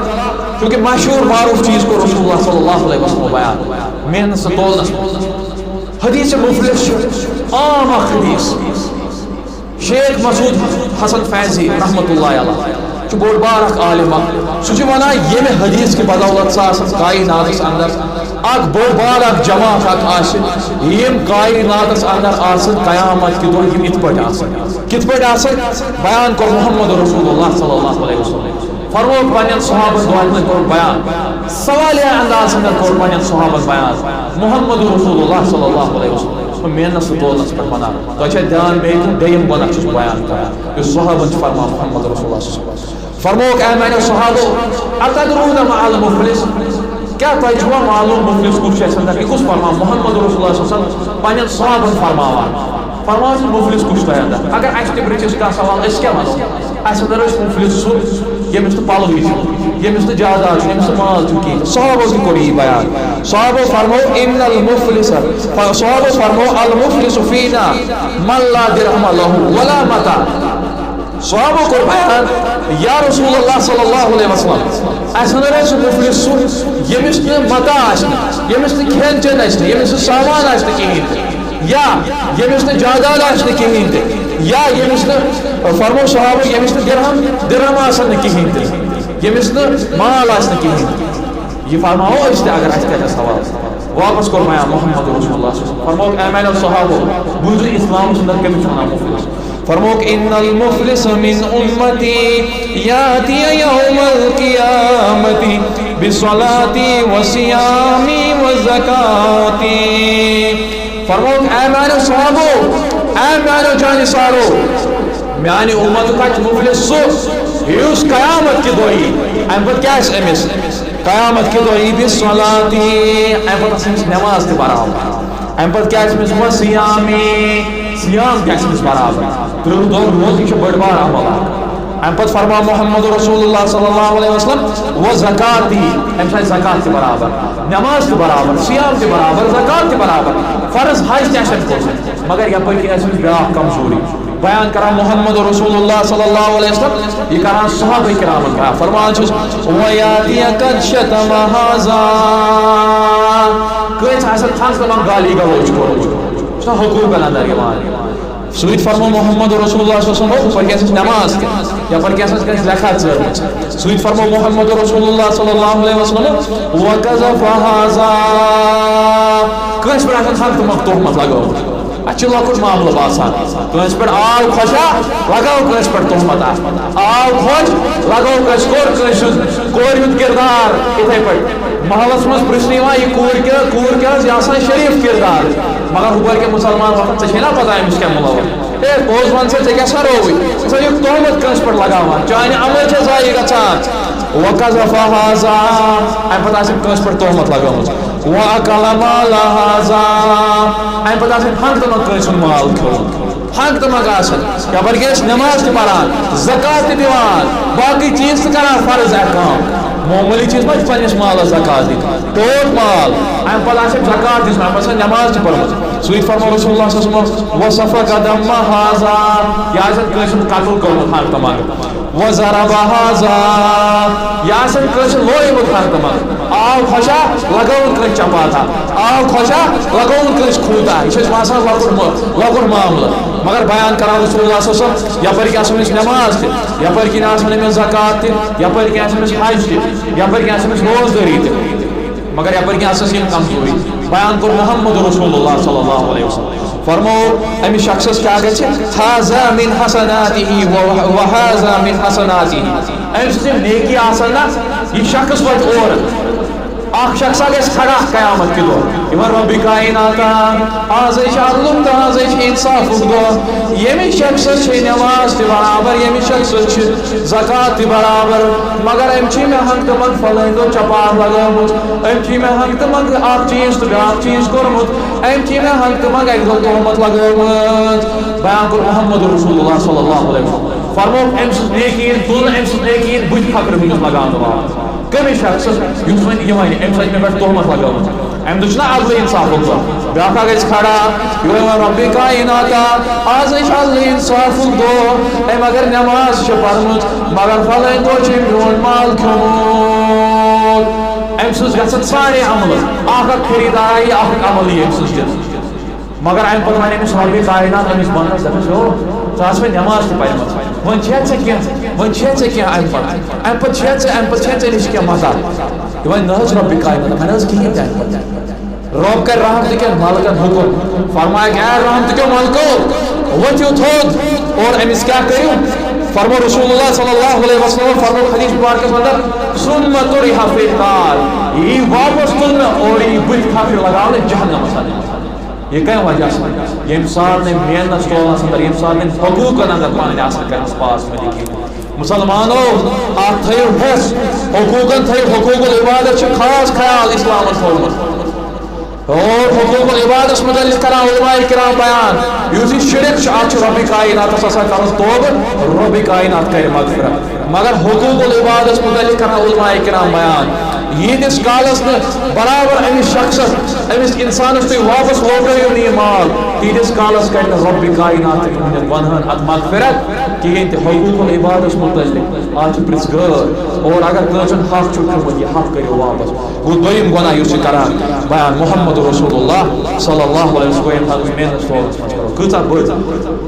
کیونکہ مشہوٗر معروٗف چیٖز کوٚر رسول اللہ صلی اللہ علیہ وسلم بیان محنت تہٕ تولنس منٛز۔ حدیث مفلس چھُ عام اکھ حدیث۔ شیخ مسعود حسن فیضی رحمت اللہ علیہ چھُ بوٚڑ بار اکھ عالم اکھ۔ سُہ چھُ ونان، ییٚمہِ حدیث کہِ بدولت سا آسن کائناتس اندر اکھ بوٚڑ بار اکھ جماعت اکھ آسہِ، یِم کائناتس اندر آسن قیامت کہِ دۄہ یِم یِتھ پٲٹھۍ آسن۔ کِتھ پٲٹھۍ آسن؟ بیان کوٚر محمد رسول اللہ صلی اللہ علیہ وسلم۔ فرمووُکھ پننٮ۪ن صحابن دۄن منٛز کوٚرُکھ بیان، سوالیہ انداز اندر کوٚر پننٮ۪ن صحابن بیان۔ محمد رسول اللہ صلی اللہ علیہ وسلم۔ محنت تہٕ دولتس پٮ۪ٹھ ونان۔ تۄہہِ چھا دیان بیٚیہِ کُن؟ دوٚیِم گۄناہ چھُس بہٕ بیان کران، یُس صحابن چھُ فرمان محمد رسول اللہ صلی اللہ علیہ وسلم۔ فرمووُکھ، اے میانیو صحابو، اتدرون ما المفلس؟ کیٛاہ تۄہہِ چھُوا معلوم مفلس کُس چھُ؟ اسہِ ونان، یہِ کُس فرمان؟ محمد رسول اللہ صلی اللہ علیہ وسلم پننٮ۪ن صحابن فرماوان۔ فرماوان چھُ، مفلس کُس چھُ تۄہہِ اندر؟ اگر اسہِ تہِ پرژھِ کانٛہہ سوال، أسۍ کیٛاہ ونو؟ اسہِ اندر ٲسۍ مفلس سُہ، ییٚمِس نہٕ پلوٕے چھُ، ییٚمِس نہٕ جاداد چھُ، ییٚمِس نہٕ مال چھُ کِہیٖنۍ۔ صحابو تہِ کوٚر یی بیان۔ صحابو فرمو، ان المفلس، صحابو فرمو، المفلس فینا من لا درہم لہ ولا متاع۔ صحابو کوٚر بیان، یا رسول اللہ صلی اللہ علیہ وسلم، اسہِ اندر اوس مفلس سُہ، ییٚمِس نہٕ متاع آسہِ نہٕ، ییٚمِس نہٕ کھٮ۪ن چٮ۪ن آسہِ نہٕ، ییٚمِس نہٕ سامان آسہِ نہٕ کِہیٖنۍ تہِ۔ یا ییٚمِس نہٕ جاداد آسہِ نہٕ کِہیٖنۍ تہِ، یا ییٚمِس نہٕ، فرمو صحابو، ییٚمِس نہٕ درہم، درہم آسن نہٕ کِہیٖنۍ تہِ، ییٚمِس نہٕ مال آسہِ نہٕ کِہیٖنۍ تہِ۔ یہِ فرماوو أسۍ تہِ، اگر اَسہِ تہِ آسہِ سوال۔ واپس کوٚر بیان محمد رسول اللہ صلی اللہ علیہ وسلم۔ فرمووُکھ، اے میانیو صحابو، بوٗزِو اِسلامس اندر کٔمِس چھِ وَنان مفلس۔ فرمووُکھ، ان المفلس من امتی یاتی یوم القیامت بصلاتی و صیامی و زکاتی۔ فرمووُکھ، اے میانیو صحابو، اے میانیو جانہِ سارو، میانہِ امتُک آسہِ مفلس سُہ، یُس قیامت کہِ دۄہ یی۔ امہِ پتہٕ کیٛاہ آسہِ أمِس؟ قیامت کہِ دۄہ یی بِالصَّلَاةِ، اَمہِ پَتہٕ آسہِ أمِس نٮ۪ماز تہِ برابر۔ اَمہِ پَتہٕ کیٛاہ آسہِ أمِس؟ وَالصِّیامِ، صِیام تہِ آسہِ أمِس برابر۔ تٕرٛہ دۄہ روزٕ، یہِ چھُ بٔڑ بار عمل اَکھ۔ اَمہِ پَتہٕ فرماو محمد رسول اللہ صلی اللہ علیہ وسلم، وَالزَّکَاةِ، أمِس آسہِ زکات تہِ برابر، نٮ۪ماز تہِ برابر، صِیام تہِ برابر، زکات تہِ برابر، فرض حج تہِ آسہِ أمِس کوٚرمُت۔ مگر یَپٲرۍ کِنۍ آسہِ أمِس بیٛاکھ کمزوری۔ بیان کران محمد رسول اللہ صلی اللہ علیہ وسلم، یہِ کران صحابہ کرامن بیان، فرمان چھُس، وَیَأْتِیَ قَدْ شَتَمَ هَذَا، کٲنٛسہِ آسن تھنٛگ تمن گالی گلوچ کوٚرمُت، چھُنہ حقوٗقن اندر یِوان۔ سۭتۍ فرمو محمد رسول اللہ صلی اللہ علیہ وسلم، ہُپٲرۍ کیٛاہ چھِ نماز تہِ، یپٲرۍ کیٛاہ چھِ کٲنٛسہِ لیکھا ژٲرمٕژ۔ سۭتۍ فرمو محمد رسول اللہ صلی اللہ علیہ وسلم، وَقَذَفَ هَذَا، کٲنٛسہِ پٮ۪ٹھ آسن تھنٛگ تمن تہمت لگٲومٕژ۔ اَتھ چھِ لۄکُٹ معاملہٕ باسان۔ کٲنٛسہِ پٮ۪ٹھ آو خۄشا، لگاو کٲنٛسہِ پٮ۪ٹھ تہمت اَتھ۔ آو خۄش، لگاو کٲنٛسہِ، کوٚر کٲنٛسہِ ہُنٛد کورِ ہُنٛد کردار۔ یِتھَے پٲٹھۍ محلس منٛز پرٛژھنہٕ یِوان، یہِ کوٗر کیٛاہ، کوٗر کیٛاہ حظ؟ یہِ آسان شریٖف کردار۔ مگر ہُپٲرۍ کیٛاہ مُسلمان وۄتھان، ژےٚ چھے نا پتہ أمِس کیٛاہ مُلوث؟ ہے، پوٚز وَن ژٕ، ژےٚ کیٛاہ سا رووُے؟ ژٕ چھَکھ تہمت کٲنٛسہِ پٮ۪ٹھ لگاوان، چانہِ عمل چھےٚ ضایع گژھان۔ وَقَذَفَ هَذَا، اَمہِ پَتہٕ آسہِ أمۍ کٲنٛسہِ پٮ۪ٹھ تہمت لگٲومٕژ۔ وَأَكَلَ مَالَ هَذَا، اَمہِ پَتہٕ آسہِ أمۍ ہنٛگ تہٕ منٛگ کٲنٛسہِ ہُنٛد مال کھیوٚمُت۔ ہنٛگ تہٕ منٛگ آسان، یپٲرۍ گٔے أسۍ نماز تہِ پران، زکات تہِ دِوان، باقٕے چیٖز تہِ کران فرض احکام۔ معموٗلی چیٖز ما چھِ پننِس مالس زکات دِنۍ؟ ٹوٹھ مال، اَمہِ پتہٕ آسہِ أمۍ زکات دِژمٕژ، اَمہِ پتہٕ آسہِ نماز تہِ پٔرمٕژ۔ سۭتۍ فرموو رسول اللہ صلی اللہ علیہ وسلم، وَسَفَكَ دَمَ هَذَا، یہِ آسہِ کٲنٛسہِ ہُنٛد قتل کوٚرمُت ہنٛگ تہٕ منٛگ۔ وَضَرَبَ هَذَا، یہِ آسہِ کٲنٛسہِ لویمُت ہنٛگ تہٕ منٛگ۔ آو خۄشا، لگٲوُن کٲنٛسہِ چپاتھا۔ آو خۄشا، لگٲوُن کٲنٛسہِ خوٗتا۔ یہِ چھِ أسۍ باسان لۄکُٹ مٲ-، لۄکُٹ معاملہٕ۔ مگر بیان کران رسول اللہ صلی اللہ علیہ وسلم، یپٲرۍ کِنۍ آسان أمِس نماز تہِ، یپٲرۍ کِنۍ آسان أمِس زکات تہِ، یپٲرۍ کِنۍ آسان أمِس حج تہِ، یپٲرۍ کِنۍ آسان أمِس روزدٲری تہِ۔ مگر یپٲرۍ کِنۍ آسان یِم کمزوری۔ بیان کوٚر محمد رسول اللہ صلی اللہ علیہ وسلم۔ فرموو أمِس شخصس کیٛاہ گژھِ؟ هَذَا مِنْ حَسَنَاتِهِ وَ-، وَهَذَا مِنْ حَسَنَاتِهِ۔ أمۍ سٕنٛز یِم نیکی آسن نا، یہِ شخص وَتہِ اورٕ۔ اکھ شخصا گژھِ کھڑا قیامت کہِ دۄہ، یِوان رۄبِ کائناتا، آزے چھِ عدلُک تہٕ آزے چھِ انصافُک دۄہ۔ ییٚمہِ شخصس چھِ نماز تہِ برابر، ییٚمہِ شخصس چھِ زکات تہِ برابر، مگر أمۍ چھِ مےٚ ہنٛگ تہٕ منٛگ فلٲنۍ دۄہ چپاتھ لگٲومٕژ، أمۍ چھِ مےٚ ہنٛگ تہٕ منٛگ اکھ چیٖز تہٕ بیٛاکھ چیٖز کوٚرمُت، أمۍ چھِ مےٚ ہنٛگ تہٕ منٛگ اکہِ دۄہ تہمت لگٲومٕژ۔ بیان کوٚر محمد رسول اللہ صلی اللہ علیہ وسلم۔ فرمووُکھ، أمۍ سٕنٛز نیکی یِن تُلنہٕ، أمۍ سٕنٛز نیکی یِن بٕتھِ خٲطرٕ وٕنکیٚس لگاونہٕ۔ کٔمِس شخصس یُس وۄنۍ یہِ وَنہِ، أمِس وَنہِ مےٚ پٮ۪ٹھ تۄہمت لگٲومٕژ، اَمہِ دۄہ چھُنہ عدلہٕ انصافُک دۄہ، بیٛاکھ اکھ گژھِ کھڑا، یورٕ وَنہِ رۄبِ کائناتا، آز ہے چھُ عدلہٕ انصافُک دۄہ، أمۍ اگر نماز چھِ پرمٕژ، مگر فلٲنۍ دۄہ چھُ أمۍ میون مال کھیوٚمُت۔ أمۍ سٕنٛز گژھن سارے عملہٕ، اکھ اکھ خریٖدار یہِ، اکھ اکھ عمل یی أمۍ سٕنٛز دِنہٕ۔ مگر اَمہِ پتہٕ وَنہِ أمِس رۄبِ کائنات أمِس بندس، دَپٮ۪س، "ہیو، ژٕ آس وۄنۍ نٮ۪ماز تہِ پَرِمَژ، وۄنۍ چھےٚ ژےٚ کینٛہہ، وۄنۍ چھےٚ ژےٚ کینٛہہ اَمہِ پتہٕ؟ اَمہِ پتہٕ چھےٚ ژےٚ، اَمہِ پتہٕ چھےٚ ژےٚ نِش کینٛہہ مَتاہ؟" یہِ وَنہِ، "نہ حظ رۄبِ کائنات، مےٚ نہ حظ کِہیٖنۍ تہِ اَمہِ پتہٕ۔" رۄب کَرِ رحم تہٕ کینٛہہ ملکن حُکُم، فرمایَکھ، "اے رحم تہٕ کیو ملکو، ؤتھِو تھوٚد اور أمِس کیٛاہ کٔرِو؟" فرمو رسول اللہ صلی اللہ علیہ وسلم، فرمو حدیث مبارکس اندر، "ثم طرح فی النار"، یہِ یی واپس تُلنہٕ اور یہِ یی بٕتھِ خٲطرٕ لگاونہٕ جہنمس اندر۔ یہِ کَمہِ وجہ سۭتۍ؟ ییٚمہِ ساتہٕ نہٕ محنت تولنَس اندر، ییٚمہِ ساتہٕ نہٕ حقوٗقن اندر پنٕنۍ آسان کٔرمٕژ پاس مٔلِک۔ مسلمانو، اَتھ تھٲیِو حٮ۪س، حقوٗقن تھٲیِو، حقوٗق العبادت چھُ خاص خیال اِسلامن تھوٚومُت۔ اور حقوٗق العبادس مُتعلق کران علماء کرام بیان، یُس یہِ شرک چھُ، اَتھ چھُ رۄبِ کائناتس آسان کرُن توبہٕ، رۄبِ کائنات کرِ مغفرت۔ مگر حقوق العبادس متعلق کران علماء کرام بیان، ییٖتِس کالس نہٕ برابر أمِس شخصس، أمِس انسانس تُہۍ واپس ووترٲیِو نہٕ یہِ مال، تیٖتِس کالس کرِ نہٕ رۄبِ کائنات تہِ تُہنٛدٮ۪ن گۄنہن اتھ مغفرت کِہیٖنۍ تہِ۔ حقوق العبادس متعلق آز چھِ پرژھ گٲر، اور اگر کٲنٛسہِ ہُنٛد حق چھُ کھیوٚمُت، یہِ حق کٔرِو واپس۔ گوٚو دوٚیِم گۄناہ یُس چھُ کران بیان محمد رسول اللہ صلی اللہ علیہ وسلم، گوٚو ییٚمہِ ساتہٕ أسۍ محنت تولنس منٛز کرو، کۭژاہ بٔڑ،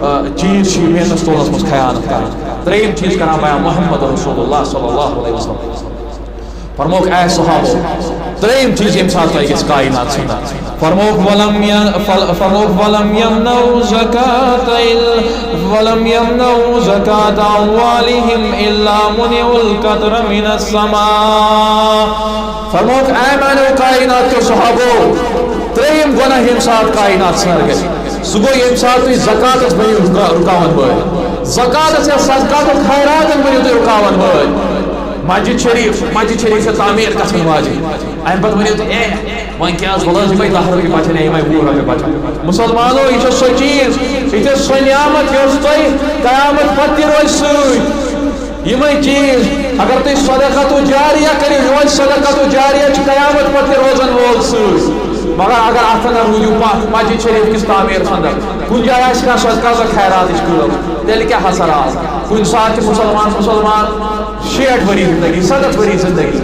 آ، چیٖز چھِ یہِ محنت تولنس منٛز خیانت کران۔ ترٛیٚیِم چیٖز کران بیان محمد رسول اللہ صلی اللہ علیہ وسلم۔ فرمووُکھ، اے صحابو، ترٛیٚیِم چیٖز ییٚمہِ ساتہٕ تۄہہِ گژھِ کائنات سُنٛد۔ فرمووُکھ، ولم ین-، فل-، فرمووُکھ، ولم یمنعوا زکاة ال-، ولم یمنعوا زکاة اموالہم الا منعوا القطر من السماء۔ فرمووُکھ، اے میانیو کائنات کیو صحابو، ترٛیٚیِم گۄناہ ییٚمہِ ساتہٕ کائنات سر گژھِ، سُہ گوٚو ییٚمہِ ساتہٕ تُہۍ زکاتس بٔنِو رُکا-، رُکاون وٲلۍ۔ زکاتس یا صدقاتس خیراتن بٔنِو تُہۍ رُکاون وٲلۍ۔ مسجد شریف، مسجد شریف چھِ تعمیٖر گژھن واجِب۔ اَمہِ پتہٕ ؤنِو تُہۍ، اے، وۄنۍ کیٛاہ حظ، وۄلہٕ حظ یِمَے دَہ رۄپیہِ بچن، ہے، یِمَے وُہ رۄپیہِ بچن۔ مُسلمانو، یہِ چھُ سُہ چیٖز، یہِ چھُ سُہ نعمت یۄس تۄہہِ قیامت پتہٕ تہِ روزِ سۭتۍ۔ یِمَے چیٖز، اگر تُہۍ صدقہ و جاریہ کٔرِو، یِہوٚے صدقہ و جاریہ چھُ قیامت پتہٕ تہِ روزن وول سۭتۍ۔ مگر اگر اَتھ اندر روٗدِو پتھ، مسجد شریف کِس تعمیٖرس اندر کُنہِ جایہِ آسہِ کانٛہہ صدقہ و خیراتٕچ کٲم، تیٚلہِ کیٛاہ اثر آو؟ کُنہِ ساتہٕ چھُ مُسلمان، مُسلمان شیٹھ ؤری زندگی، ستتھ ؤری زندگی۔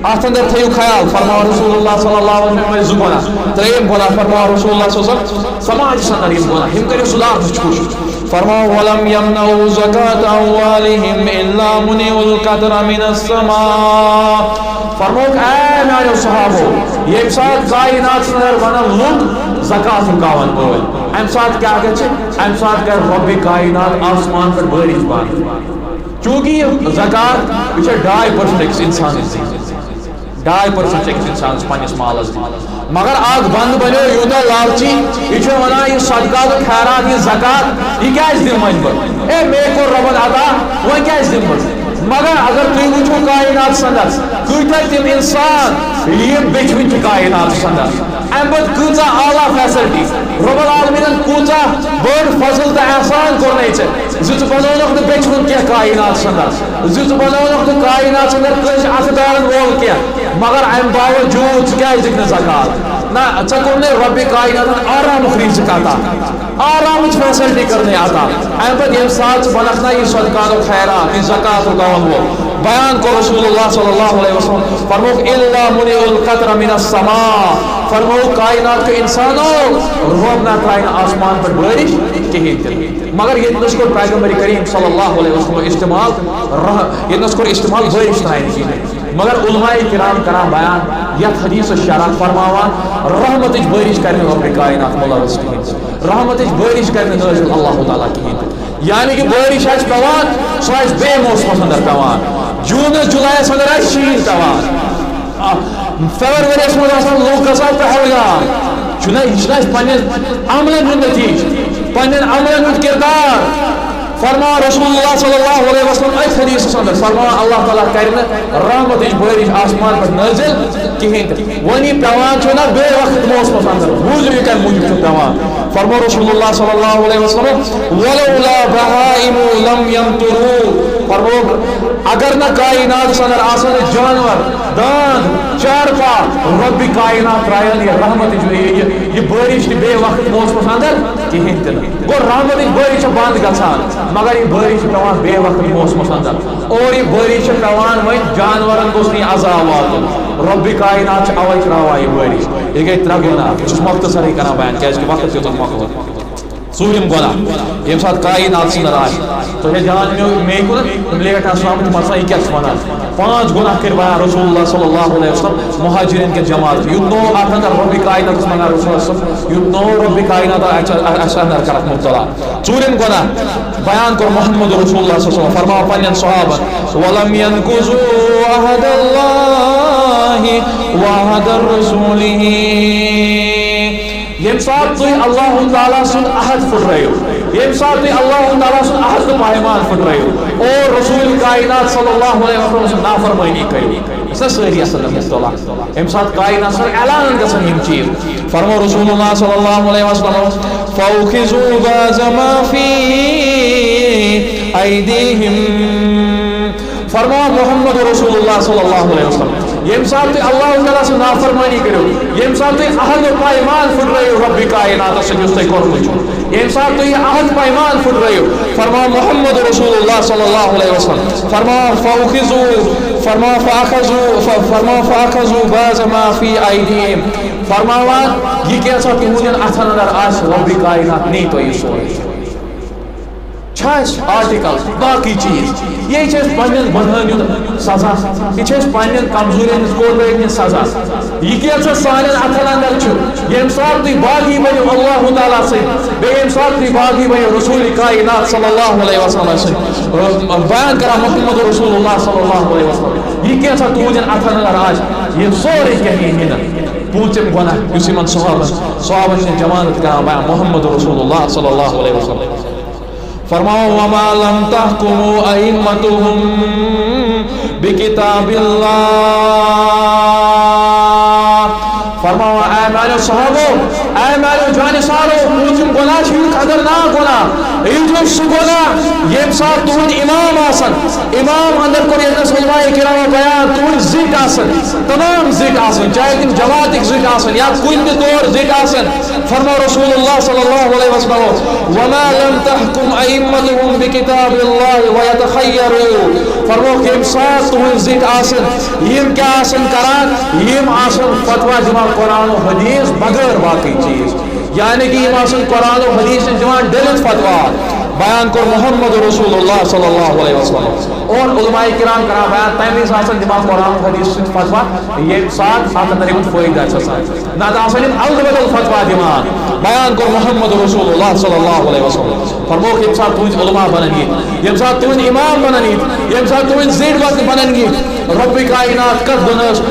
اتھ اندر تھٲیِو خیال، فرماو رسول اللہ صلی اللہ علیہ وسلم، یِمے زٕ گۄناہ۔ ترٛیٚیِم گۄناہ فرماو رسول اللہ صلی اللہ علیہ وسلم، سماجس اندر یِم گۄناہ، یِم کٔرِو سُدھارنٕچ کوٗشش۔ فرماو، "ولم يمنعوا زکاة اموالهم الا منعوا القطر من السماء۔" فرمووُکھ، اے میانیو صحابو، ییٚمہِ ساتہٕ کائناتس اندر ونن لُکھ زکات رُکاون وٲلۍ، امہِ ساتہٕ کیٛاہ گژھِ؟ امہِ ساتہٕ کرِ رۄبِ کائنات آسمان پٮ۪ٹھ بٲرِش بند۔ چونکہ یہِ زکات، یہِ چھےٚ ڈاے پٔرسنٹ أکِس اِنسانَس دِنۍ۔ ڈاے پٔرسنٹ چھِ أکِس اِنسانَس پنٛنِس مالَس دِنۍ۔ مگر اَکھ بنٛدٕ بنیو یوٗتاہ لالچی، یہِ چھُ وَنان، یہِ صدقات و خیرات، یہِ زکات، یہِ کیٛازِ دِمہٕ وۄنۍ بہٕ؟ ہے، مے کوٚر رۄبَن عطا، وۄنۍ کیٛازِ دِمہٕ بہٕ؟ مگر اگر تُہۍ وٕچھِو کائناتَس اندر، کۭتیٛاہ تِم اِنسان یِم بیٚچھوٕنۍ چھِ کائناتَس اندر۔ اَمہِ پتہٕ کۭژاہ اعلیٰ فیسلٹی، رب العالمینن کۭژاہ بٔڑ فضل تہٕ احسان کوٚرنے ژےٚ، زِ ژٕ بنوونکھ نہٕ بیٚچھِ ہُنٛد کینٛہہ کائناتس اندر، زِ ژٕ بنوونکھ نہٕ کائناتس اندر کٲنٛسہِ اَتھٕ دارن وول کینٛہہ، مگر اَمہِ باوجوٗد ژٕ کیٛازِ دِکھ نہٕ زکات؟ نہ، ژےٚ کوٚرنے رۄبِ کائناتن آرامُک رِزق عطا۔ آرامٕچ فیسلٹی کٔر نہٕ عطا۔ اَمہِ پتہٕ ییٚمہِ ساتہٕ ژٕ وَنکھ نا، یہِ صدقات و خیرات، یہِ زکات رُکاوَن وول، بیان کوٚر رسول اللہ صلی اللہ علیہ وسلم، فرمووُکھ، "الا منع القطر من السماء"، فرمووُکھ، کائنات کیو اِنسانو، رۄب نہ ترٛایہِ نہٕ آسمان پٮ۪ٹھ بٲرِش کِہیٖنۍ تہِ نہٕ۔ مگر ییٚتہِ نَس کوٚر پیغمبر کریم صلی اللہ علیہ وسلم استعمال رح-، ییٚتہِ نَس کوٚر استعمال بٲرِش ترٛاونہٕ کِہیٖنۍ۔ مگر علماء کرام کران بیان، یتھ حدیثس شرح فرماوان، رحمتٕچ بٲرِش کرِ نہٕ رۄبِ کائنات ملوث کِہیٖنۍ، رحمتٕچ بٲرِش کرِ نہٕ نٲزِل اللہ تعالیٰ کِہیٖنۍ۔ یعنی کہِ بٲرِش آسہِ پٮ۪وان، سۄ آسہِ بیٚیہِ موسمس اندر پٮ۪وان۔ جوٗنس، جُلایس اندر آسہِ شیٖن پٮ۪وان۔ آ، فیبرؤریَس منٛز آسان لُکھ گژھان پہلگام۔ چھُنہ، یہِ چھُنہ اَسہِ پننٮ۪ن عملن ہُنٛد نتیٖجہٕ، پننٮ۪ن عملن ہُنٛد کردار۔ فرماوان رسول اللہ صلی اللہ علیہ وسلم أتھۍ حدیثس اندر، فرماوان، اللہ تعالیٰ کرِ نہٕ رحمتٕچ بٲرِش آسمان پٮ۪ٹھ نٲزِل کِہیٖنۍ تہِ۔ وۄنۍ یہِ پٮ۪وان چھُ نہ بے وقت موسمس اندر، بوٗزِو یہِ کمہِ موٗجوٗب چھُ پٮ۪وان۔ فرموو رسول اللہ صلی اللہ علیہ وسلم، "ولولا بہائم لم یمطروا"، فرموو، اگر نہ کائناتس اندر آسن جانور، داند، چارپا، رۄبِ کائنات ترٛایَن یہِ رحمتٕچ، یہِ، یہِ، یہِ بٲرِش تہِ بے وقت موسمس اندر کِہیٖنۍ تہِ نہٕ۔ گوٚو، رحمتٕچ بٲرِش چھِ بنٛد گژھان، مگر یہِ بٲرِش چھِ پٮ۪وان بے وقت موسمس اندر۔ اور یہِ بٲرِش چھِ پٮ۪وان وۄنۍ جانورن گوٚژھ نہٕ یہِ عذاب واتُن۔ رۄبِ کائنات چھِ اوے ترٛاوان یہِ بٲرِش۔ یہِ گٔے ترٛےٚ گۄناہ۔ بہٕ چھُس مۄختصرٕے کران بیان، کیازِ کہِ وقت چھُ یوٚتَتھ مۄکلان۔ ژوٗرِم گۄناہ، ییٚمہِ ساتہٕ کائنات ژھٕنر آسہِ، تۄہہِ چھا دیان مےٚ، مے کُن، تِم لیٹ آسنہٕ آمٕتۍ، تِم آسان، یہِ کیٛاہ چھِ وَنان؟ پانٛژھ گۄناہ کٔرۍ بیان رسول اللہ صلی اللہ علیہ وسلم مہاجرین کٮ۪ن جماعت۔ یُتھ نوٚو اَتھ اندر رۄبِ کائناتَس منٛز رسول اللہ صلی اللہ علیہ وسلم، یُتھ نوٚو رۄبِ کائنات اَسہِ، اَسہِ اندر کَرَکھ مُبتلا۔ ژوٗرِم گۄناہ بیان کوٚر محمد رسول اللہ صلی اللہ علیہ وسلم، فرماو پنٛنٮ۪ن صحابن، "ولم ينقضوا عهد الله وعهد رسوله"۔ ییٚمہِ ساتہٕ تُہۍ اللہ تعالیٰ سُنٛد عہد پھٕٹرٲیِو، ییٚمہِ ساتہٕ تُہۍ اللہ تعالیٰ سُنٛد عہد تہٕ پیمان پھٕٹرٲیِو اور رسول کائنات صلی اللہ علیہ وسلم سٕنٛز نافرمٲنی کٔرِو، یہِ چھا سٲری آسان مُبتلا؟ ییٚمہِ ساتہٕ کائنات سُنٛد اعلان گژھن یِم چیٖز، فرمو رسول اللہ صلی اللہ علیہ وسلم، "فأخذوا بعض ما في أيديهم"۔ فرماو محمد رسول اللہ صلی اللہ علیہ وسلم، ییٚمہِ ساتہٕ تُہۍ اللہ تعالیٰ سٕنٛز نافرمٲنی کٔرِو، ییٚمہِ ساتہٕ تُہۍ عہد و پیمان پھٕٹرٲیِو رۄبِ کائناتس سۭتۍ یُس تۄہہِ کوٚرمُت چھُ، ییٚمہِ ساتہٕ تُہۍ یہِ عہد پیمان پھٕٹرٲیِو، فرماو محمد رسول اللہ صلی اللہ علیہ وسلم، فرماو فأخذوا، فرماو فأخذوا، ف-، فرماو فأخذوا بعض ما في أيديهم، فرماوان یہِ کینٛژھا تُہنٛدٮ۪ن اتھن اندر آسہِ رۄبِ کائنات نی تۄہہِ یہِ سورُے۔ چھا اَسہِ آرٹیکل، باقٕے چیٖز، یہِ چھِ اَسہِ پننٮ۪ن گۄنہن ہُنٛد سزا، یہِ چھِ اَسہِ پننٮ۪ن کمزوٗرین ہٕنٛز، کوتٲہین ہٕنٛز سزا۔ یہِ کینٛژھا سانٮ۪ن اتھن اندر چھُ، ییٚمہِ ساتہٕ تُہۍ باغی بٔنِو اللہ تعالیٰ سۭتۍ، بیٚیہِ ییٚمہِ ساتہٕ تُہۍ باغی بٔنِو رسول کائنات صلی اللہ علیہ وسلم سۭتۍ، بیان کران محمد رسول اللہ صلی اللہ علیہ وسلم، یہِ کینٛژھا تُہنٛدٮ۪ن اتھن اندر آسہِ، یہِ سورُے کینٛہہ یی نِنہٕ۔ پوٗنٛژِم گۄناہ یُس یِمن صحابن، صحابن چھِ جماعت کران بیان محمد رسول اللہ صلی اللہ علیہ وسلم۔ فرماو، "وما لم تحكموا أئمتهم بکتاب اللہ۔ فرماوان، اے میانیو صحابو، اے میانیو جانثارو، پوٗنٛژِم گۄناہ چھُ یہِ خطرناک گۄناہ۔ یہِ چھُ سُہ گۄناہ ییٚمہِ ساتہٕ تُہُنٛد امام آسن، امام اندر کوٚر ییٚتنس علماء کرامو بیان، تُہُنٛد زِٹھۍ آسن، تمام زِٹھۍ آسن، چاہے تِم جماعتٕکۍ زِٹھۍ آسن یا کُنہِ تہِ طور زِٹھۍ آسن، فرمو رسول اللہ صلی اللہ علیہ وسلم، وما لم تحکم ائمتهم بکتاب اللہ ویتخیروا۔ فرموکھ، ییٚمہِ ساتہٕ تُہٕنٛدۍ زِٹھۍ آسن، یِم کیٛاہ آسن کران؟ یِم آسن فتوا دِوان قرآن و حدیث بغٲر باقٕے چیٖز۔ یعنی کہِ یِم آسن قرآن و حدیث نِش دِوان ڈٔلِتھ فتوا۔ بیان کوٚر محمد رسول اللہ صلی اللہ علیہ وسلم۔ اور علماء کرام کران بیان، تَمہِ وِزِ آسن دِوان قرآن و حدیث سۭتۍ فتوا، ییٚمہِ ساتہٕ اَتھ اندر یِمن فٲیدٕ آسہِ آسان۔ نتہٕ آسن یِم الگ بدل فتوا دِوان۔ بیان کوٚر محمد رسول اللہ صلی اللہ علیہ وسلم۔ فرموکھ، ییٚمہِ ساتہٕ تُہٕنٛدۍ علماء بنن یِتھۍ، ییٚمہِ ساتہٕ تُہٕنٛدۍ امام بنن یِتھۍ، ییٚمہِ ساتہٕ تُہٕنٛدۍ زِٹھۍ وت-، بنن یِتھۍ، رب کائنات کتھ گناہس،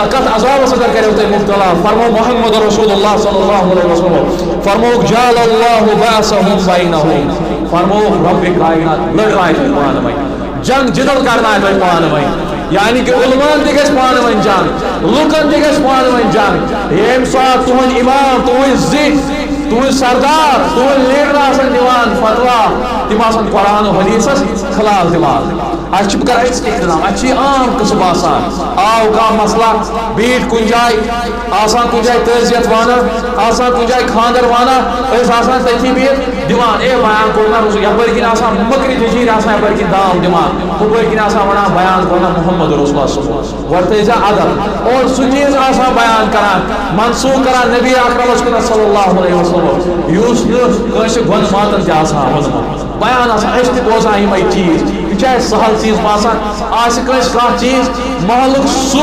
کتھ عذابس اندر کریو تۄہہِ مبتلا؟ فرمو محمد رسول اللہ صلی اللہ علیہ وسلم۔ فرموکھ، جعل اللہ بأسهم بینہم۔ فرموکھ، رب کائنات لڑرایہِ تۄہہِ پانہٕ ؤنۍ۔ جنگ جدل کرنایہِ تۄہہِ پانہٕ ؤنۍ۔ یعنی کہِ علماءن تہِ گژھِ پانہٕ ؤنۍ جنگ، لُکن تہِ گژھِ پانہٕ ؤنۍ جنگ۔ ییٚمہِ ساتہٕ تُہُنٛد امام، تُہٕنٛدۍ زِٹھۍ، تُہٕنٛدۍ سردار، تُہٕنٛدۍ لیڈر آسن دِوان فتوا، تِم آسن قرآن و حدیثس خلاف دِوان۔ اَسہِ چھِ، بہٕ کرٕ أکِس اختتام، اَسہِ چھِ یہِ عام قٕصہٕ باسان، آو کانٛہہ مسلہٕ، بیٖٹھۍ کُنہِ جایہِ، آسان کُنہِ جایہِ تعزیت وانان، آسان کُنہِ جایہِ خانٛدر وانان، أسۍ آسان تٔتھی بِہِتھ دِوان، اے بیان کوٚر نہ رسول، یپٲرۍ کِنۍ آسان مٔکرِ جٔجیٖرۍ آسان یپٲرۍ کِنۍ دام دِوان، ہُپٲرۍ کِنۍ آسان وَنان بیان کوٚر نہ محمد رسول صلی اللہ علیہ وسلم۔ گۄڈٕ تھٲیزِ ادب۔ اور سُہ چیٖز آسان بیان کران، منسوخ کران نبی اکرمس کُن صلی اللہ علیہ وسلم، یُس نہٕ کٲنٛسہِ گۄنہٕ ماتن تہِ آسان ووٚنمُت۔ بیان آسان، أسۍ تہِ بوزان یِمے چیٖز۔ یہِ چھُ اَسہِ سہل چیٖز باسان۔ آسہِ کٲنٛسہِ کانٛہہ چیٖز، محلُک سُہ،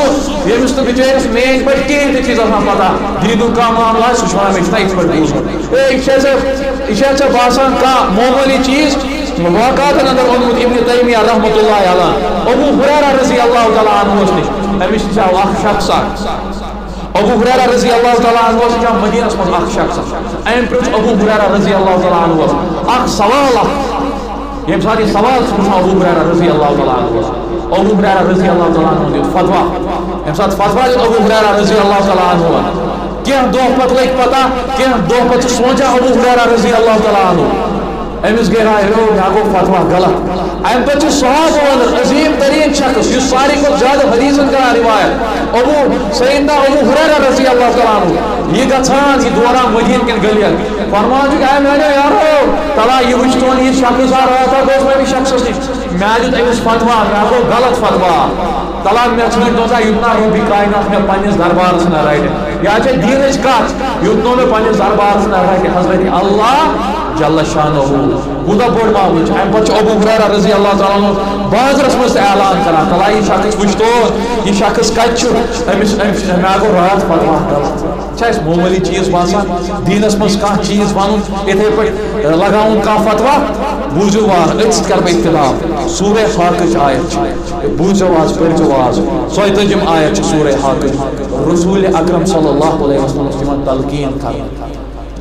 ییٚمِس نہٕ بِچٲرِس مین پٲٹھۍ کِہیٖنۍ تہِ چیٖز آسان پتہ، دیٖنُک کانٛہہ معاملہٕ آسہِ، سُہ چھُ وَنان، مےٚ چھُنہ یِتھ پٲٹھۍ بوٗزمُت۔ اے، یہِ چھا ژےٚ، یہِ چھا ژےٚ باسان کانٛہہ معموٗلی چیٖز؟ واقعاتن اندر اوٚنمُت ابن تیمیہ رحمتہ اللہ علیہ، ابو ہریرہ رضی اللہ تعالیٰ عنہ نِش، أمِس نِش آو اکھ شخص اکھ۔ ابو ہریرہ رضی اللہ تعالیٰ عنہ اوس، یہِ چھُ مدینس منٛز اکھ شخص۔ أمۍ پرٛژھ ابو ہریرہ رضی اللہ تعالیٰ عنہ اکھ سوال اکھ۔ ییٚمہِ ساتہٕ یہِ سوال چھُ پرٛژھان ابو ہریرہ رضی اللہ تعالیٰ عنہ، ابو ہریرہ رضی اللہ تعالیٰ عنہ دیُت فتوا۔ ییٚمہِ ساتہٕ فتوا دیُت ابو ہریرہ رضی اللہ تعالیٰ عنہ، کینٛہہ دۄہ پتہٕ لٔگۍ پتہ، کینٛہہ دۄہ پتہٕ چھُ سونٛچان ابو ہریرہ رضی اللہ تعالیٰ عنہ، أمِس گٔے راے، "ہے، مےٚ گوٚو فتوا غلط۔" اَمہِ پتہٕ چھُ صحابہ وَنان، عظیٖم تریٖن شخص، یُس ساروی کھۄتہٕ زیادٕ حدیٖثن کران رِوایت، ابو، سیدنا ابو ہریرہ رضی اللہ تعالیٰ عنہ، یہِ گژھان، یہِ دوران مدیٖنہٕ کٮ۪ن گلیَن، فرمان چھُ، "اے میٛانیو یارو، تلا یہِ وٕچھ چون یہِ شخص آ راتھا گوس مےٚ أمِس شخصس نِش، مےٚ دیُت أمِس فتوا، مےٚ گوٚو غلط فتوا۔ تلا مےٚ ژھٲنٛڈۍ تُہنٛزا یُتھ نہ رۄبِ کائنات مےٚ پننِس دربارس نہ رٹہِ۔ یا چھےٚ دیٖنٕچ کتھ، یُتھ نہٕ مےٚ پننِس دربارس نہ رٹہِ حضرت اللہ جل شانہ۔" کوٗتاہ بوٚڑ معاملہٕ چھُ۔ امہِ پتہٕ چھُ ابو ہریرہ رضی اللہ تعالیٰ عنہ بازرس منٛز تہِ اعلان کران، تلا یہِ شخص وٕچھ تو، یہِ شخص کتہِ چھُ؟ أمِس، أمِس، مےٚ گوٚو راتھ فتوا غلط۔ چھا اَسہِ معموٗلی چیٖز باسان؟ دیٖنَس منٛز کانٛہہ چیٖز وَنُن، یِتھَے پٲٹھۍ لگاوُن کانٛہہ فتوا؟ بوٗزِو واز، أتھۍ سۭتۍ کَرٕ بہٕ اختتام۔ سورہ حاقٕچ آیت چھِ، بوٗزِو واز، پٔرۍزیو واز۔ ژۄیتٲجِم آیت چھِ سورہ حاقٕچ۔ رسول اکرم صلی اللہ علیہ وسلم چھِ تِمن تلقیٖن کران۔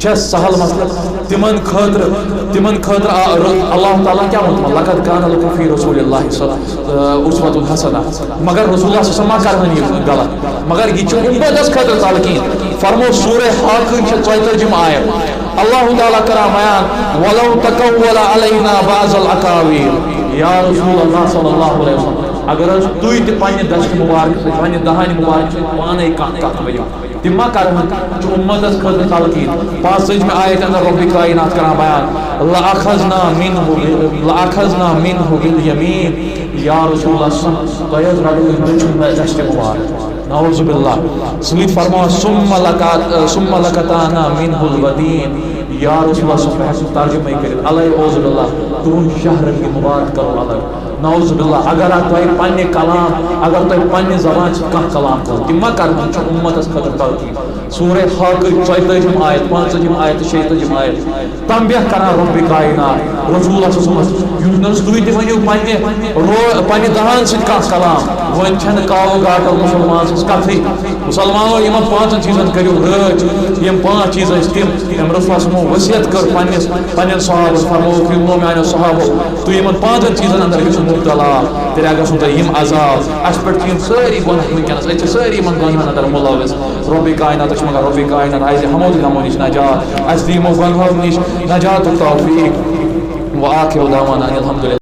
چھا سہل مسلہٕ؟ تِمن خٲطرٕ، تِمن خٲطرٕ آ، ر-، اللہ تعالیٰ کیٛاہ ووٚن تِمن؟ "لقد کان لکم فی رسول اللہ صلی-، آ، اسوۃ حسنہ۔" مگر رسول اللہ صلی اللہ علیہ وسلم ما کرہن یہِ غلط؟ مگر یہِ چھُ اُمتس خٲطرٕ تلقیٖن۔ فرمو سورہ حاقٕچ چھِ ژۄیتٲجِم آیت۔ اللہ تعالیٰ کران بیان، "ولو تقول علینا بعض الاقاویل۔" یا رسول اللہ صلی اللہ علیہ وسلم، اگر حظ تُہۍ تہِ پننہِ دستہِ مبارک سۭتۍ، پننہِ دہانہِ مبارک سۭتۍ پانے کانٛہہ کتھ ؤنِو، تِم ما کرہن؟ چھُ اُمتس خٲطرٕ تلقیٖن۔ پانٛژتٲجِمہِ آیتہِ اندر رۄبِ کائنات کران بیان، "لأخذنا منه بال-، لأخذنا منه بالیمین۔" یا رسول اللہ صلی اللہ علیہ وسلم، تۄہہِ حظ رٹو أسۍ دٔچھُن دستِ مبارک۔ نعوذ باللہ۔ سۭتۍ فرماوان، "ثم لقط-، ثم لقطعنا منه الوتین۔" یا رسول اللہ صلی اللہ علیہ وسلم، بہٕ ہٮ۪کہٕ نہٕ ترجمے کٔرِتھ۔ العیاذ باللہ، تُہُنٛد شاہ رنگِ مبارک کرو الگ۔ نعوذ باللہ، اگر اتھ تۄہہِ پننہِ کلام، اگر تۄہہِ پننہِ زبان سۭتۍ کانٛہہ کلام کوٚر، تِم ما کرن؟ چھُ اُمتس خٲطرٕ تلقیٖن۔ سورہ حاقٕچ ژۄیتٲجِم آیت، پانٛژتٲجِم آیت تہٕ شیٚیہِ تٲجِم آیت۔ تنبیہ کران رۄبِ کائنات، رسول اللہ صلی اللہ علیہ وسلم، یُس نہٕ حظ تُہۍ تہِ ؤنِو پننہِ رو-، پننہِ دہان سۭتۍ کانٛہہ کلام۔ وۄنۍ چھنہٕ کاوٕ گاٹو مُسلمان سٕنٛز کتھٕے۔ مُسلمانو، یِمن پانٛژن چیٖزن کٔرِو رٲچھ۔ یِم پانٛژھ چیٖز ٲسۍ تِم، یِم رسول اللہ صلی اللہ علیہ وسلمو وصیت کٔر پننِس، پننٮ۪ن صحابن، فرمووُکھ، یِمو میانیو صحابو، تُہۍ یِمن پانٛژن چیٖزن اندر گٔژھِو مبتلا، تیٚلہِ گژھن تۄہہِ یِم عذاب۔ اَسہِ پٮ۪ٹھ چھِ یِم سٲری گۄناہ وٕنکیٚنَس، أسۍ چھِ سٲری یِمَن گۄناہَن اندر مُلوث۔ رۄبِ کائنات، أسۍ چھِ منٛگان رۄبِ کائنات اَسہِ دِ ہمو تہٕ غمو نِش نجات، اَسہِ دِ یِمو گۄناہو نِش نجات و توفیق۔ وآخر دعوانا ان الحمد للہ۔